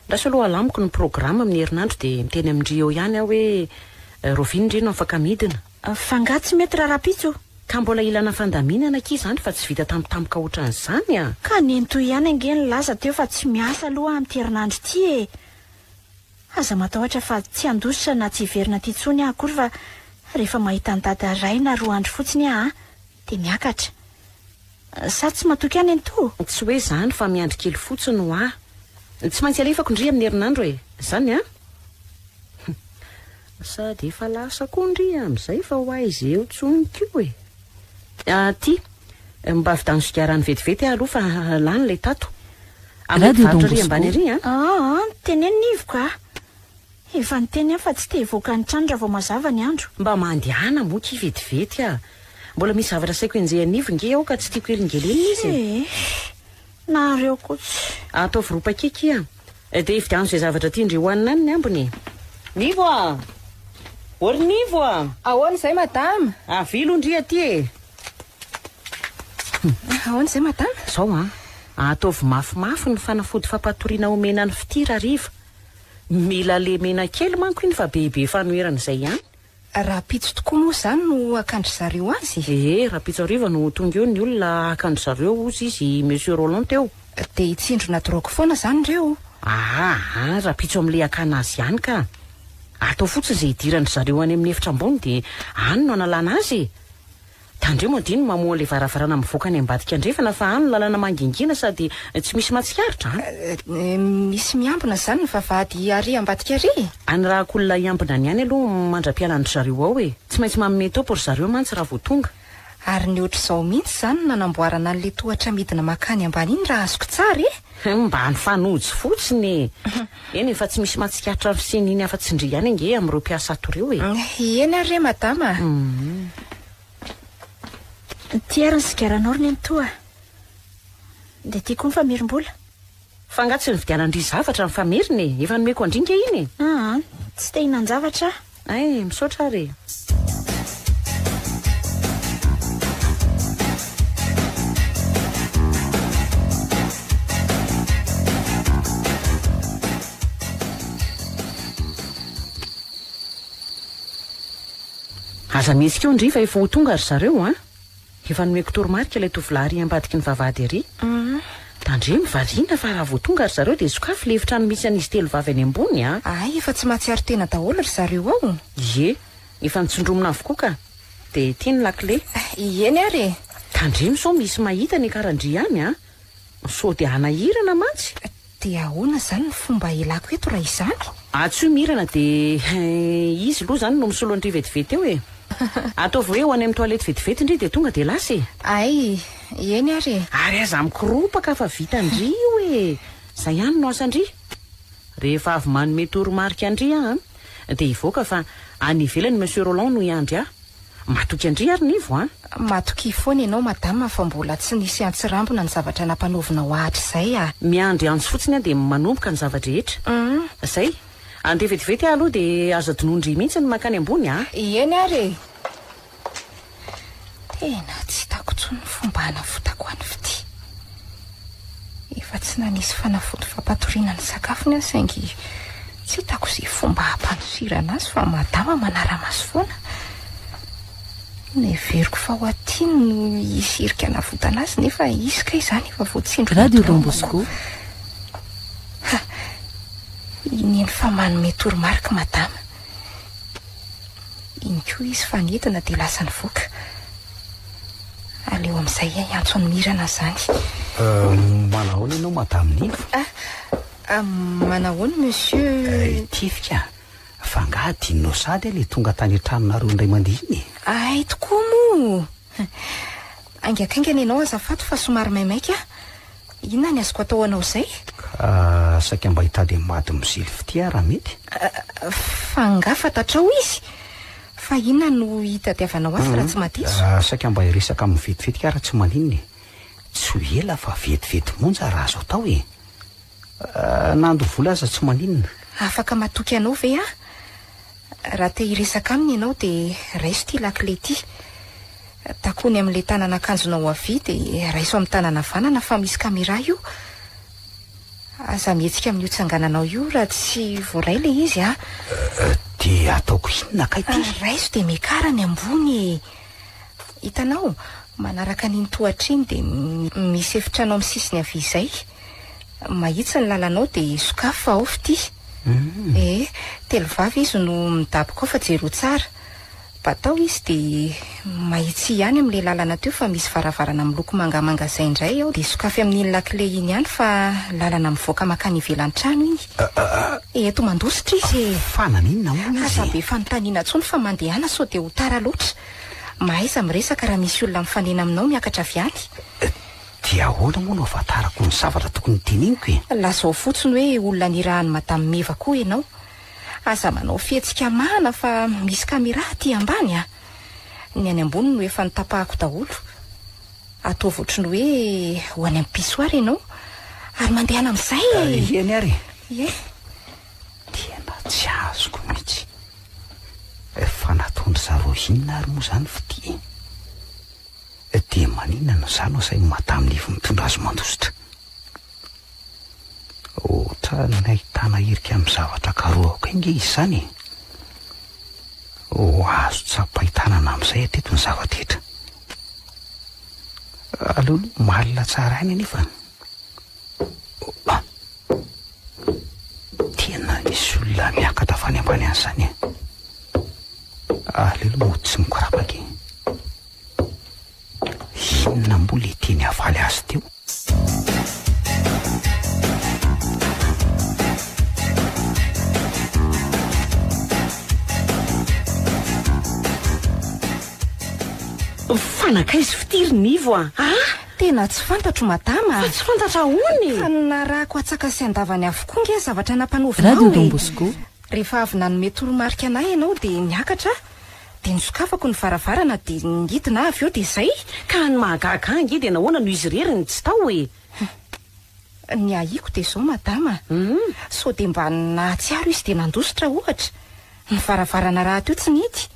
Ndraso aloha alamiko ny programa amin'ny herinandro dia miteny amin-dry eo ihany aho hoe rahoviana ndry no afaka midina. Fa angaha tsy mety raha rahampitso? Ka mbola ilana fandaminana akia izany fa tsy vita tampotampoka ohatran'izany a! Ka nenitoa ihany ange nilaza teo fa tsy miasa aloha amin'ity herinandro ity e! Aza matahotra fa tsy handositra na tsy hiverina aty intsony aho akory fa rehefa mahita an'i Dada iray na roa andro fotsiny aho an, dia miakatra. Sa tsy matoky ahy nenitoa? Tsy hoe izany fa miandry kely fotsiny hoa. Tsy maintsy alefako ndry amin'ny herinandro e! Izany an! Sady efa lasa koa ndry amin'izay fa ho aiza eo intsony koa e! Aty, mba vidano sigara any vetivety aho aloha fa lany ilay tato. Amin'ny Radio mpivarotra Don ery ambany Bosco. ery an! Aa, teneno Nivoko a! Efa niteny aho fa tsy te hivoaka ny trano raha vao mazava ny andro. Mba mandehana moa ki vetivety a! Mbola misy zavatra saiko enjehan'i Nivo nge ao ka tsy tiako helingelenina izy e! Eh! Nareo koa tsy. Ataovy roa paquet ki a! Dia ividiano izay zavatra tian-dry hohanina any ny ambiny e! Nivo a! Ô ry Nivo a! Ahoana izay madama? Avilo ndry aty e! Ahoana izay madama? Izao an! Ataovy mafimafy ny fanafody fampatoriana omena an'i Fitia rahariva. Mila lemena kely manko iny fa bebe fanoherana izay ihany. Rahampitso tokoa moa izany no hakan-dry zareo azy? Ee, rahampitso hariva no ho tonga eo ny olona haka an-dry zareo hozy izy i Monsieur Roland teo. Dia hitsindrona drogue foana izany ireo? Aa, rahampitso amin'ilay hakana azy ihany ka. Atao fotsiny izay hidiran-dry zareo any amin'ny efitra ambony dia any no analana azy e. Tandremo adino mamoha ilay varavarana mivoaka any ambadika andrefana fa any lalana mangingina sady tsy misy mahatsikaritra an! Misy miambina izany ny vavahady ary ambadika ary? Anirahako olona hiambina ny any aloha mandra-pialan-dry zareo ao e! Tsy maintsy manome topo ry zareo mantsy raha vao tonga. Ary ny ohatr'izao mihitsy izany no nanamboarana an'ilay tohatra midina mankany ambany iny raha azoko tsara e! Mba nifanojo fotsiny e. Eny e, fa tsy misy mahatsikaritra ny fisian'iny afa-tsy ndry ihany ange amin'ireo mpiasa ato ireo e. Eny ary re madama a. Ity ary ny sigaranao ry nenitoa a. Dia ity koa ny famerim-bola. Fa angaha tsy nividianan-dry zavatra ny famerina e? Efa nomeko an-dry nge iny e. Aa, tsy te hihinan-javatra aho. Hay, misaotra ary e. Aza mihetsika eo ndry fa efa ho tonga ry zareo an! Efa nomeko toromarika ilay tovolahy ary ambadiky ny vavahady ary. Tandremo variana fa raha vao tonga ry zareo dia sokafy ilay efitrano misy an'izy telovavy any ambony a! Hay efa tsy mahatsiaro tena daholo ry zareo ao. Ie, efa notsindromina avokoa ka. Dia ity ny lakile. Eny ary e! Tandremo sao misy mahita ny akaran-dry any a! Sao dia hanahirana mantsy. Dia ahoana izany ny fomba hialako eto raha izany? Antsoy Mirana dia izy aloha izany no misolo an-dry vetivety eo e! Ataovy hoe ho any amin'ny toilette vetivety ndry dia tonga dia lasa e! Hay, eny ary e! Ary aza mikoropaka fa vitan-dry io e! Izay ihany no asan-dry. Rehefa avy manome toromarika an-dry aho an, dia hivoaka fa any ivelany Monsieur Roland no hiandry ahy. Matoky an-dry ary Nivo an! Matokia foana ianao madama fa mbola tsy nisy antsirambina ny zavatra nampanaovinao ahy hatrizay a! Miandry antso fotsiny aho dia manomboka ny zava-drehetra. Zay. Andeha vetivety aho aloha dia aza adinoin-dry mihitsy ny mankany ambony a! Eny ary e! Tena tsy hitako intsony ny fomba hanavotako an'i Fitia. Efa tsy nanisy fanafody fampatoriana ny sakafony aho saingy tsy hitako izay fomba hampandosirana azy fa madama manara-maso foana. Neveriko fa ho aty no hisy hirika hanavotana azy nefa izy kay izany efa voatsindrona Radio Don Bosco. Ha! Iny fa manome toromarika madama. Iny koa izy fa nidina dia lasa nivoaka. Aleo amin'izay hiantso an'i Mirana izany. Manahoana ianao Madame Nivo? Ah, manahoana Monsieur? Tifika, fa angaha adinonao sahady aho ilay tonga tany an-tranonareo indray mandeha iny e? Hay tokoa moa! Haingakaingana ianao azafady fa somary maimaika aho. Inona ny azoko atao ho anao izay? Ka saika mba hitady an'i Mademoiselle Fitia aho raha mety. Fa angaha fantatrao izy? Fa inona no hitadiavanao azy raha tsy mahadiso? Saika mba hiresaka aminy vetivety aho raha tsy maninona e. Tsy ho ela fa vetivety monja raha azo atao e. Na handoa vola aza tsy maninona. Afaka matoky anao ve aho? Raha te hiresaka aminy ianao dia raiso ity lakile ity. Takony amin'ilay tanana akanjonao havia dia raiso amin'ny tanana havanana fa misy caméra io. Aza mihetsika amin'io tsangananao io raha tsy voaray ilay izy a. Dia ataoko inona kay ity? Raiso dia miakara any ambony e. Hitanao, manaraka an'iny tohatra iny dia misy efitrano amin'ny sisiny havia izay. Mahitsy ny lalanao dia sokafy fa ao Fitia. Eh, telovavy izy no midaboka ao fa jereo tsara. Batao izy dia mahitsy ihany amin'ilay lalana teo fa misy varavarana miloko mangamanga izay indray ao dia sokafy amin'iny lakile iny ihany fa lalana mivoaka mankany ivelan'ny trano iny. Eto mandositra izy e! Fa naninona hono izy e? Aza be fanontaniana intsony fa mandehana sao dia ho tara loatra. Mahaiza miresaka raha misy olona mifanena aminao miakatra avy any. Dia ahoana moa no ahafantarako ny zavatra tokony hoteneniko e? Lazao fotsiny hoe olona nirahan'i Madame Meva koa ianao. Aza manao fihetsika mahana fa misy caméra aty ambany a! Ny any ambony no efa notapahako daholo. Ataovy ohatry ny hoe ho any amin'ny pissoir ianao ary mandehana amin'izay e! Eny ary e! Ie. Tena tsy azoko mihitsy. Fa nataon-dry zareo inona ary moa izany Fitia e? Dia maninona no izaho no asain'i Madame Livo mitondra azy mandositra? Ohatran'ny ahitana hirika amin'ny zavatra karohako ange izy izany e! Ho azo tsapain-tanana amin'izay hatreto ny zava-drehetra. Aleo aloha malina tsara ihany anefa. Tena misy olona miakatra avy any ambany any izany e! Aleo aloha mody tsy mikorapaka e! Inona moa le teny havaly azy teo? Fa nankaiza fitia ry Nivo a? Ah! Tena tsy fantatro madama a! Fa tsy fantatra ahoana e? Fa narahako atsaka sy andavany avokoa nge ny zavatra nampanaovinao Radio Don e! Bosco. Rehefa avy nanome toromarika anah ianao dia niakatra aho, dia nosokafako ny varavarana dia nidina aho avy eo dia izay. Ka ny mahagaga ahy ange dia nahoana no izy irery no tsy tao e? Ny ahiako dia izao madama a! Sao dia mba nahatsiaro izy dia nandositra ohatra? Ny varavarana rahateo tsy nihidy.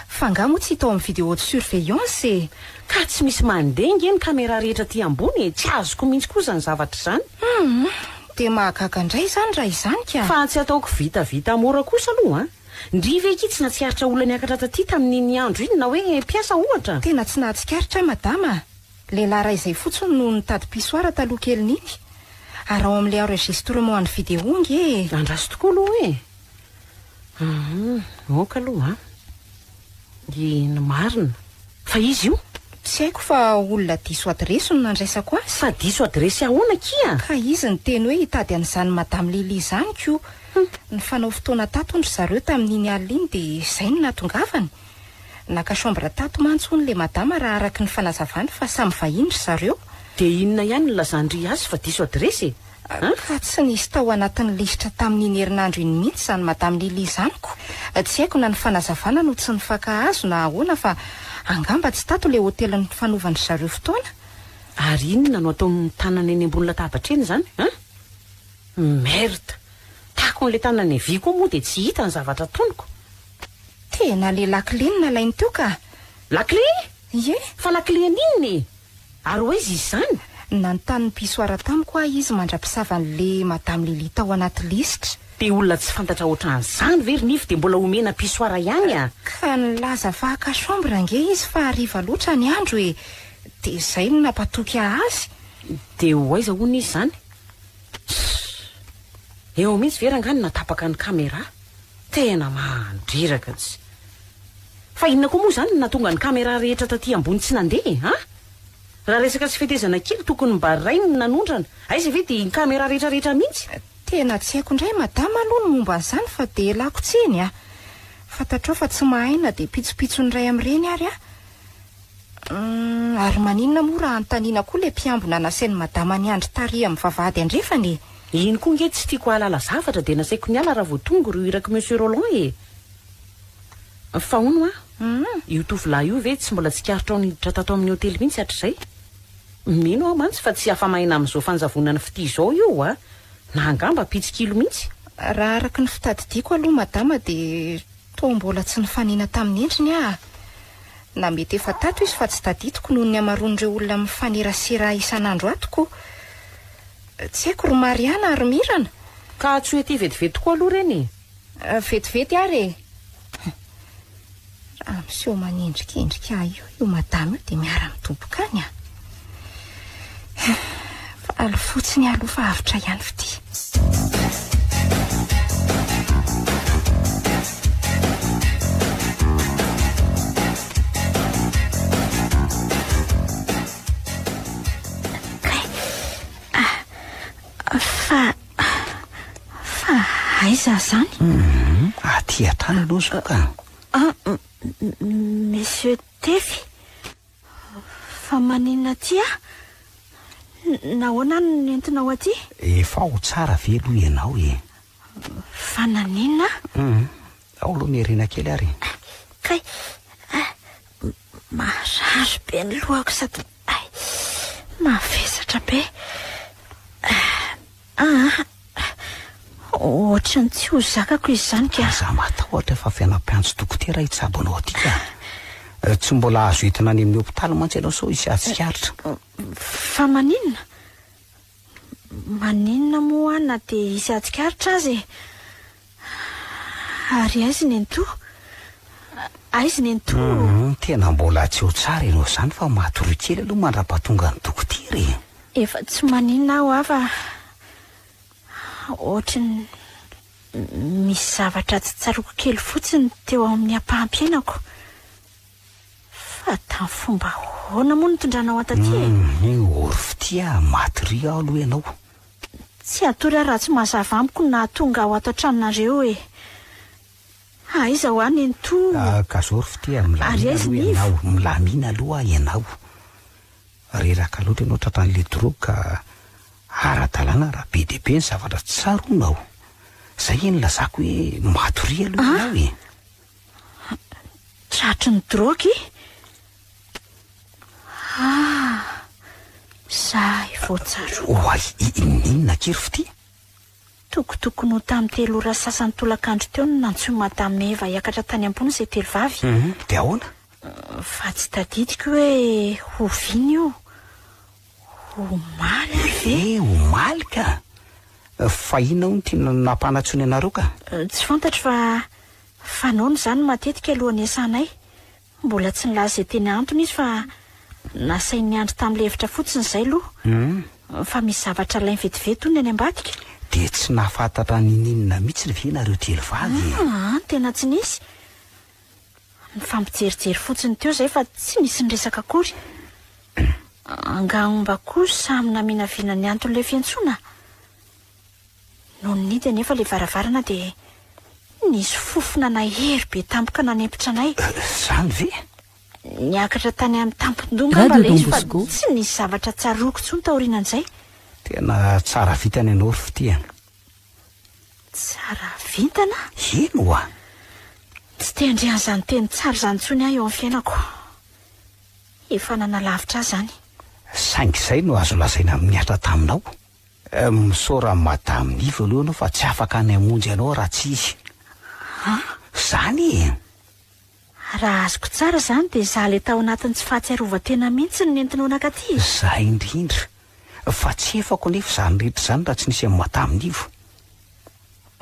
Fa angaha moa tsy hita ao amin'ny vidéo de surveillance e? Ka tsy misy mandeha ange ny caméra rehetra aty ambony e! Tsy azoko mihitsy koa izany zavatra izany. Hum! Dia mahagaga indray izany raha izany ka! Fa tsy ataoko vitavita mora kosa aloha an! Ndry ve akia tsy nahatsikaritra olona niakatra taty tamin'iny andro iny na hoe mpiasa ohatra? Tena tsy nahatsikaritra aho madama a! Lehilahy iray izay fotsiny no nitady pissoir taloha kelin'iny. Ary ao amin'ilay enregistrement an'ny vidéo ange e! Andraso tokoa aloha e! Hum, ok aloha an. Eny marina. Fa iza io? Tsy haiko fa olona diso adiresy no nandraisako azy. Fa diso adiresy ahoana akia? Ka izy niteny hoe hitady an'izany Madame Lily izany ko. Nifanao fotoana tato hono ry zareo tamin'iny alina iny dia izay no nahatongavany. Naka chambre tato mantsy hono ilay madama raha araka ny fanazavany fa samy vahiny ry zareo. Dia inona ihany no nilazan-dry azy fa diso adiresy e? An? Ka tsy nisy tao anatin'ny lisitra tamin'iny herinandro iny mihitsy izany Madame Lily izany ko. Tsy haiko na ny fanazavana no tsy nifankahazo na ahoana fa angamba tsy tato ilay hotely nifanaovan-dry zareo fotoana. Ary inona no ataon'ny tanana eny ambony latabatra eny izany an? Merde! Takon'ilay tanana havia koa moa dia tsy hita ny zavatra toniko. Tena le lakile no nalainy teo ka! Lakile? Ie. Fa lakile an'inona e? Ary ho aiza izy izany? Nanontany ny mpisoara tamiko aho izy mandra-pisavan'le Madame Lily tao anaty lisitra. Dia olona tsy fantatra ohatran'izany ve ry Nify dia mbola omena pissoir ihany a? Ka nilaza fa haka chambre ange izy fa hariva loatra ny andro e! Dia izay no nampatoky ahy azy. Dia ho aiza hono izy izany? Sss! Eo mihitsy ve rangahy no natapaka ny camera? Tena mandreraka tsy. Fa inona koa moa izany no nahatonga ny camera rehetra taty ambony tsy nandeha e? An? Raha resaka tsy fetezana kely tokony mba rainy no nanondrana. Aiza ve dia iny camera rehetra rehetra mihitsy? Tena tsy haiko indray madama aloha ny momba an'izany fa dia ialako tsiny a! Fantatrao fa tsy mahay na dia pitsopitsony iray amin'ireny ary aho. Humm, ary maninona moa raha anontaniana koa ilay mpiambina nasain'i madama niandry tary amin'ny vavahady andrefana e? Iny koa nge tsy tiako hahalala zavatra dia nasaiko niala raha vao tonga ireo irak'i Monsieur Roland e! Fa hono hoa, io tovolahy io ve tsy mbola tsikaritrao niditra tato amin'ny hotely mihitsy hatrizay? Mino aho mantsy fa tsy afa-maina amin'izao fanjavonan'ny fitia izao io a! Na angamba mpitsikilo mihitsy. Raha araka ny fitadidiako aloha madama dia toa mbola tsy nifanena tamin'ny endriny aho. Na mety efa tato izy fa tsy tadidiko noho ny hamaroan'ireo olona mifanerasera isan'andro ato ko. Tsy haiko ry Mariana ary Mirana. Ka antsoy aty vetivety tokoa aloha ireny e! Vetivety ary e! Raha miseho manendrikendrika ahy io io madama io dia miara-midoboka any aho. Faly fotsiny aho aloha fa avotra ihany fitia. Kay. Ah, fa Fa aiza izany? Hum, aty hatrany aloha izao ka. Ah, Monsieur Tefy, fa maninona aty aho? Nahoana aho no nentinao aty? Efa ao tsara ve aloha ianao e? Fa naninona aho? Hum, ao aloha miherena kely ary e. Kay, ah, marary be ny lohako sady ay, mavesatra be. Aa! Ohatran'ny tsy ho zakako izy izany ka. Aza matahotra fa avy nampiantso dokotera hitsabo anao aty ka. Tsy mbola azo entina any amin'ny hopitaly mantsy ianao sao hisy hahatsikaritra. Fa maninona? Maninona moa aho na dia hisy hahatsikaritra aza e? Ary aiza i Nenitoa? Aiza i Nenitoa? Hum, tena mbola tsy ho tsara ianao izany fa matoria kely aloha mandra-pahatonga ny dokotera e. Efa tsy maninona aho fa ohatry ny misy zavatra tsy tsaroako kely fotsiny teo amin'ny ampaham-piainako. Fa tamin'ny fomba ahoana moa no nitondranao ahy taty e? Hum, ory fitia, matoria aho aloha ianao. Tsy hatory aho raha tsy mazava amiko ny nahatonga aho ato an-tranonareo e! Aiza hoa nenitoa? Ka zao ry fitia, milamina aloha ianao, milamina aloha ianao. Reraka loatra ianao tratran'ilay drogue ka ara-dalàna raha be dia be ny zavatra tsy tsaroanao. Zay anie nilazako hoe matoria aloha ianao e. Tratry ny drogue? Ah, zay vao tsaroako. Oay, inona akia ry fitia? Tokotokony ho tamin'ny telo ora sasany tolakandro teo no nantsoin'i Madame Eva hiakatra tany ambony izay telo vavy. Dia ahoana? Fa tsy tadidiko hoe oviana io. Omaly ary ve? Eh, omaly ka! Fa inona hono ity nampanantsoiny anareo ka? Tsy fantatro fa fanaony izany matetika alohan'ny hiasanay. Mbola tsy nilaza izay tena antony izy fa nasainy niandry tamin'ilay efitra fotsiny izay aloha. Fa misy zavatra alainy vetivety hono ny any ambadika. Dia tsy nahafantatra n'inon'inona mihitsy ve nareo telo vavy e? Aa, tena tsy nisy. Nifampijerijery fotsiny teo izay fa tsy nisy niresaka akory. Angamba koa samy naminavina ny anton'ilay fiantsoana. Nony nihidy anefa ilay varavarana dia nisy fofona nahery be tampoka nanempotra anay. Izany ve? Niakatra tany amin'ny tampon-doha angamba Radio ilay izy Don fa Bosco. tsy nisy zavatra tsaroako intsony taorianan'izay. Tena tsara vintana ianao ry fitia. Tsara vintana? Eny oa! Tsy te handre an'izany teny tsara izany intsony aho eo amin'ny fiainako. Efa nanalavitra ahy izany. Saingy izay no azo lazaina amin'ny nihatra taminao. Misaora an'i Madame Nivo aloha ianao fa tsy afaka ny hamonjy anao raha tsy izy. Izany e! Raha azoko tsara izany dia izaho ilay tao anatin'ny tsy fahatsiarovan-tena mihitsy no nentinao nankaty e! Izay indrindra. Fa tsy efako anefa izany rehetra izany raha tsy nisy an'i Madame Nivo.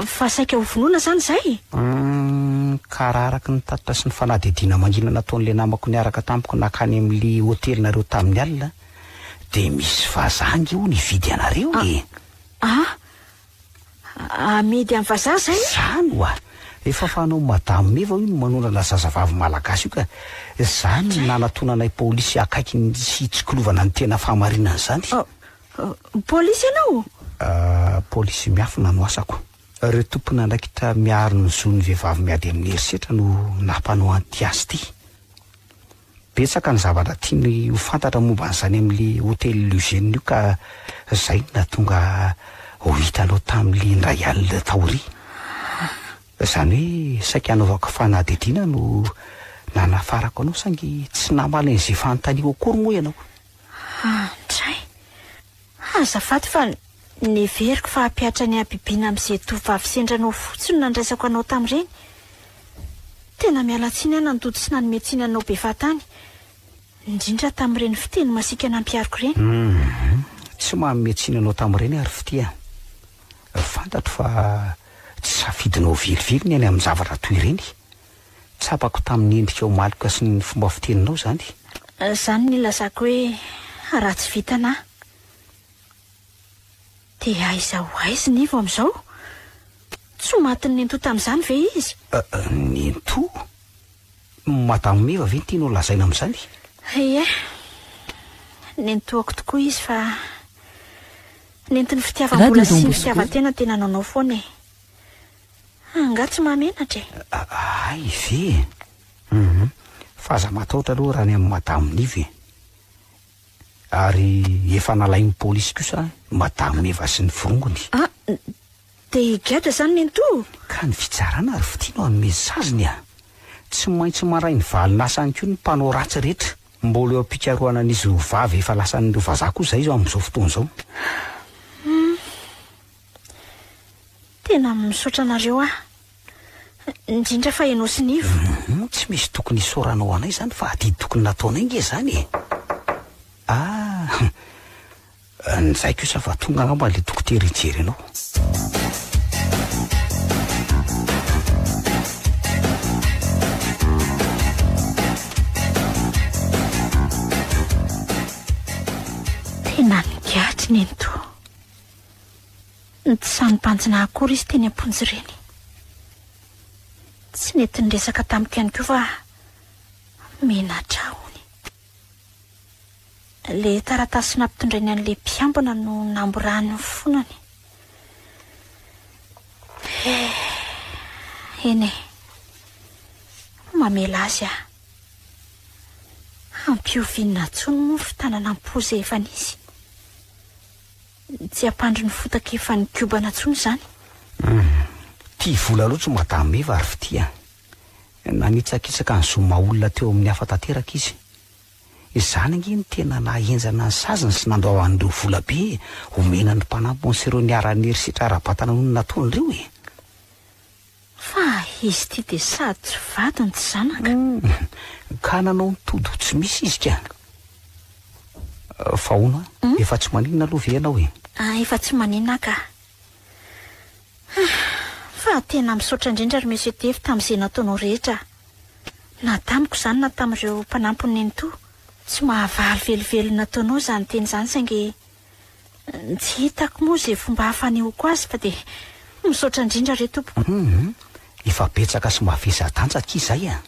Fa saika ho vonoina izany izay e? Humm, ka raha araka ny tatitra sy ny fanadihadiana mangina nataon'ilay namako niaraka tamiko nankany amin'ilay hotelinareo tamin'ny alina dia misy vazaha ange hono hividy anareo e! Ah! Amidy amin'ny vazaha izay? Izany oa! Efa fanao Madame Meva io ny manondrana zazavavy malagasy io ka! Izany no nanatonanay polisy akaiky ny sy hitsikilovana ny tena fahamarinan'izany. Polisy ianao? Polisy miafina no asako. Ireo tompon'andraikitra miaro ny zon'ny vehivavy miady amin'ny herisetra no nampanao an'ity asa ity. Betsaka ny zavatra tiany ho fantatra momba an'izany amin'ilay hotely Lugène io ka izay no nahatonga ho hitanao tamin'ilay indray alina taoriana. Izany hoe saika hanaovako fanadihadiana no nanafarako anao saingy tsy namaly an'izay fanontaniako akory moa ianao. Andray! Azafady fa neveriko fa hampihatra ny habibiana amin'izay tovovavy sendra anao fotsiny no nandraisako anao tamin'ireny. Tena miala tsiny aho nandoto sy nanome tsiny anao be fahatany, indrindra tamin'ireny fiteny masiaka nampihariko ireny. Hum, tsy manome tsiny anao tamin'ireny aho ry fitia. Fantatro fa tsy safidinao velively ny any amin'ny zavatra toy ireny. Tsapako tamin'ny endrikao maloka sy ny fomba fiteninao izany. Izany no ilazako hoe ratsy vintana aho. Dia aiza ho aiza i Nivo amin'izao? Tsy ho matin'i Nentoa tamin'izany ve izy? Nentoa? Madame Meva ve no tianao lazaina amin'izany? Ie. Nentoako tokoa izy fa nentin'ny fitiavam-bola sy ny fitiavan-tena dia nanaonao foana e. Angaha tsy mahamenatra e? Hay ve e! Hum, fa aza matahotra aloha raha ny amin'i Madame Nivo e! Ary efa nalain'ny polisy kosa Madame Eva sy ny forongony. Ah, dia higadra izany nenitoa? Ka ny fitsarana ry fitia no hanome saziny a! Tsy maintsy mandray ny valin'asany koa ny mpanao ratsy rehetra. Mbola eo am-pikarohana an'izy roa vavy efa lasan'ireo vazaha koa izahay izao amin'izao fotoana izao. Hum. Tena misaotra anareo aho. Indrindra fa ianao sy Nivo. Hum, tsy misy tokony hisaoranao anay izany fa adidy tokony nataonay nge izany e. Ah, njay kosa fa tonga angamba ilay dokotera hijery anao. Tena nigadra nenitoa. Tsy sahy nibanjina ahy akory izy teny am-ponja ireny. Tsy nety niresaka tamiko ihany koa fa menatra ahy hono. Ilay taratasy nampitondrainy an'ilay mpiambina no namborahany ny fonany. Eh, eny e. Mamela azy aho. Hampiovinina intsony moa ny fitanana am-po izay efa nisy. Tsy hampandry ny fotaka efa nigobana intsony izany. Hum, tia vola loatra Madame Eva ry Fitia a. Nanitsakitsaka ny zo maha-olona teo amin'ny hafa tanteraka izy. Izany ange no tena nahahenjana ny saziny sy nandoavany ireo vola be omena ny mpanampiny sy ireo niharan'ny herisetra ara-batana noho ny nataony ireo e. Fa izy ity dia sady tsy vady no tsy zanaka. Hum, ka nanao ny tody ho tsy misy izy ka. Fa hono an, efa tsy maninona aloha ve ianao e? Ah, efa tsy maninona aho ka. Fa tena misaotra indrindra ry Monsieur Tefy tamin'izay nataonao rehetra. Na tamiko izany na tamin'ireo mpanampy ny nenitoa. Tsy mahavaly velively ny nataonao izany teny izany saingy tsy hitako moa izay fomba hafa hanehoako azy fa dia misaotra indrindra re tompoko. Hum, efa betsaka sy mavesa-danja akia izay a!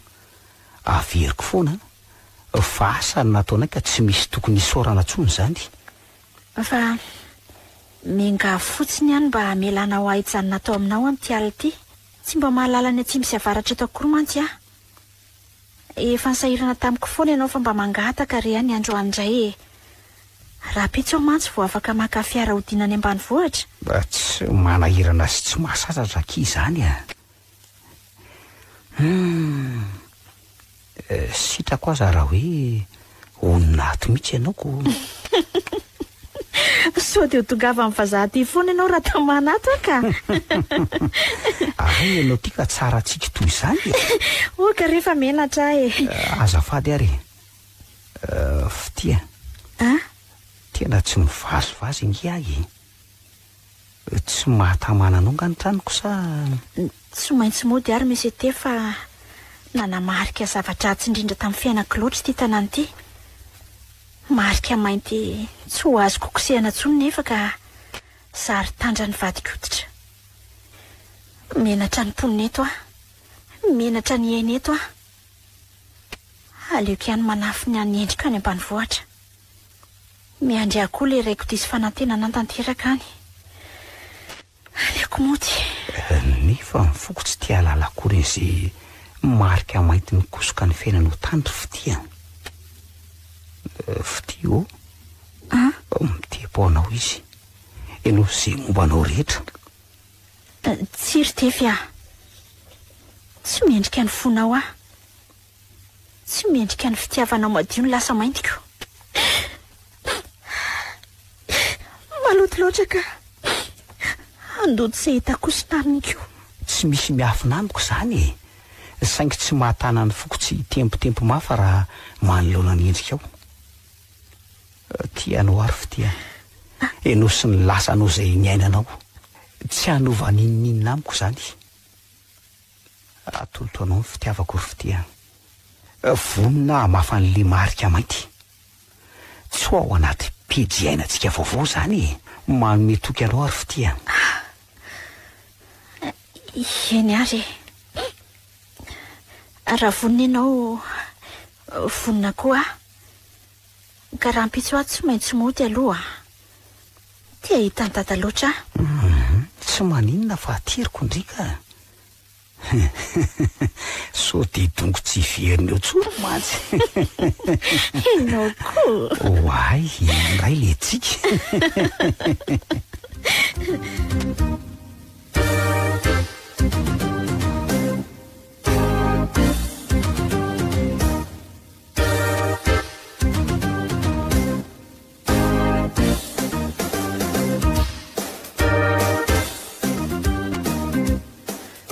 Averiko foana fa asa ny nataonay ka tsy misy tokony hisaorana intsony izany. Fa miangavy fotsiny ihany mba hamelanao ahy hijanona ato aminao amin'ity alina ity. Tsy mba mahalala ny atsimo sy avaratra eto akory mantsy aho. Efa nisahirana tamiko foana ianao fa mba mangataka re aho ny androany indray e. Rahampitso aho mantsy vao afaka maka fiara hodiana any ambanivohitra. Mba tsy manahirana sy tsy mahasasatra akia izany a! Humm. Sitrako aza raha hoe honina ato mihitsy ianao ko. Sao dia ho tongavan'ny vazaha aty foana ianao raha tamana ato aho ka. Hay ianao ity ka tsara tsiky toy izany e. Oka re fa menatra aho e. Azafady ary e. Fitia. A? Tena tsy mivazivazy ange aho e. Tsy mahatamana anao nga ny tranoko sa? Tsy maintsy mody ary Monsieur T fa nanamarika zava-dratsy indrindra tamin'ny fiainako loatra ity tanàna ity. Marika mainty tsy ho azoko kosehana intsony nefa ka zary tandra nivadika hoditra. Menatra ny mponina eto aho. Menatra ny hiaina eto aho. Aleoko ihany manafina ny endriko any ambanivohitra. Miandry ahy koa ilay raiko diso fanantenana tanteraka any. Aleoko mody. Nefa ny foko tsy te hahalala akory an'izay marika mainty mikosoka ny fiainanao tany ry Fitia a! Fitia ô! Mitepo anao izy. Ianao sy izay momba anao rehetra. Tsia ry Tefy a! Tsy mendrika ny fonao aho. Tsy mendrika ny fitiavanao madio ny lasa maintiko. Maloto loatra ka handoto izay hitakosona aminy koa. Tsy misy miafina amiko izany e! Saingy tsy mahatana ny foko tsy hitempotempo mafy raha manoloana ny endrikao. Tia anao aho ry fitia. Ianao sy ny lasanao izay niainanao. Tsy hanova n'inon'inona amiko izany. Atolotro anao ny fitiavako ry fitia. Vonona hamafa an'ilay marika mainty. Tsy ho ao anaty pejy iainantsika vaovao izany e! Manome toky anao aho ry fitia. Eny ary e. Raha vonona ianao, vonona koa aho. Ka rahampitso aho tsy maintsy mody aloha. Te hahita an'i Dada loatra aho. Hum, tsy maninona fa ateriko ndry ka. Sao dia dongo tsy hiverina eo intsony mantsy. Ianao koa. Oay, iny indray le tsiky.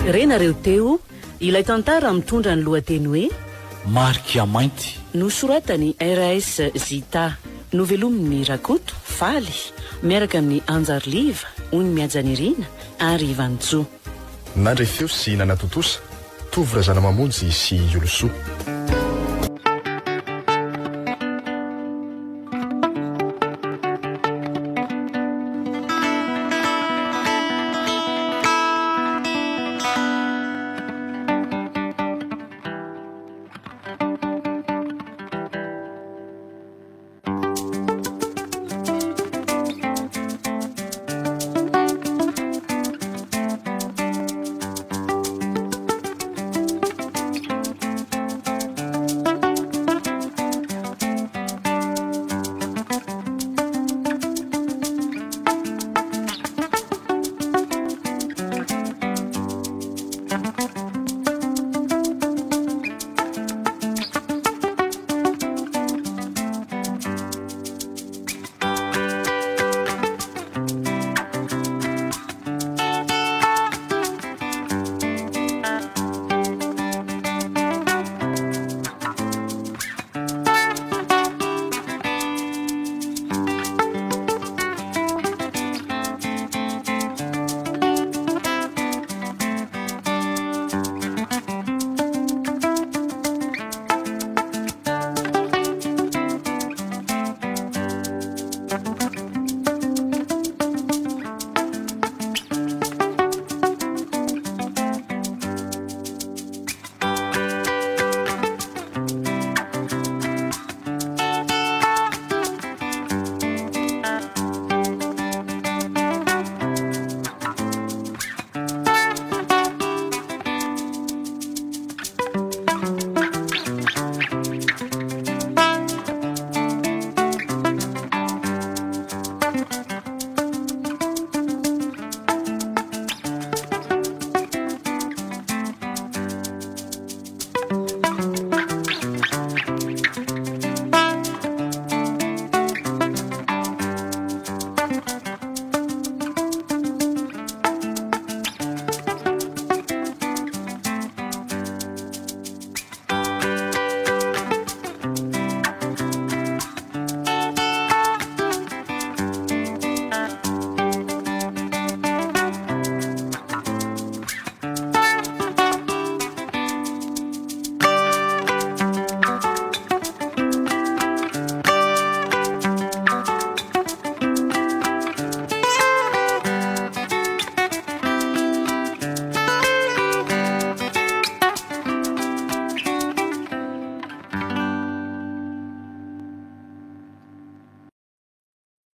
Renareo teo ilay tantara mitondra ny lohateny hoe Marika mainty. Nosoratan'i RAS Zita. Novelomin'i Rakoto, Faly, miaraka amin'i Anjariliva, Ony Mihajanirina ary Ivanintsoa. Nandre feo sy nanatontosa, Tovo Razanamamonjy sy Iolosoa.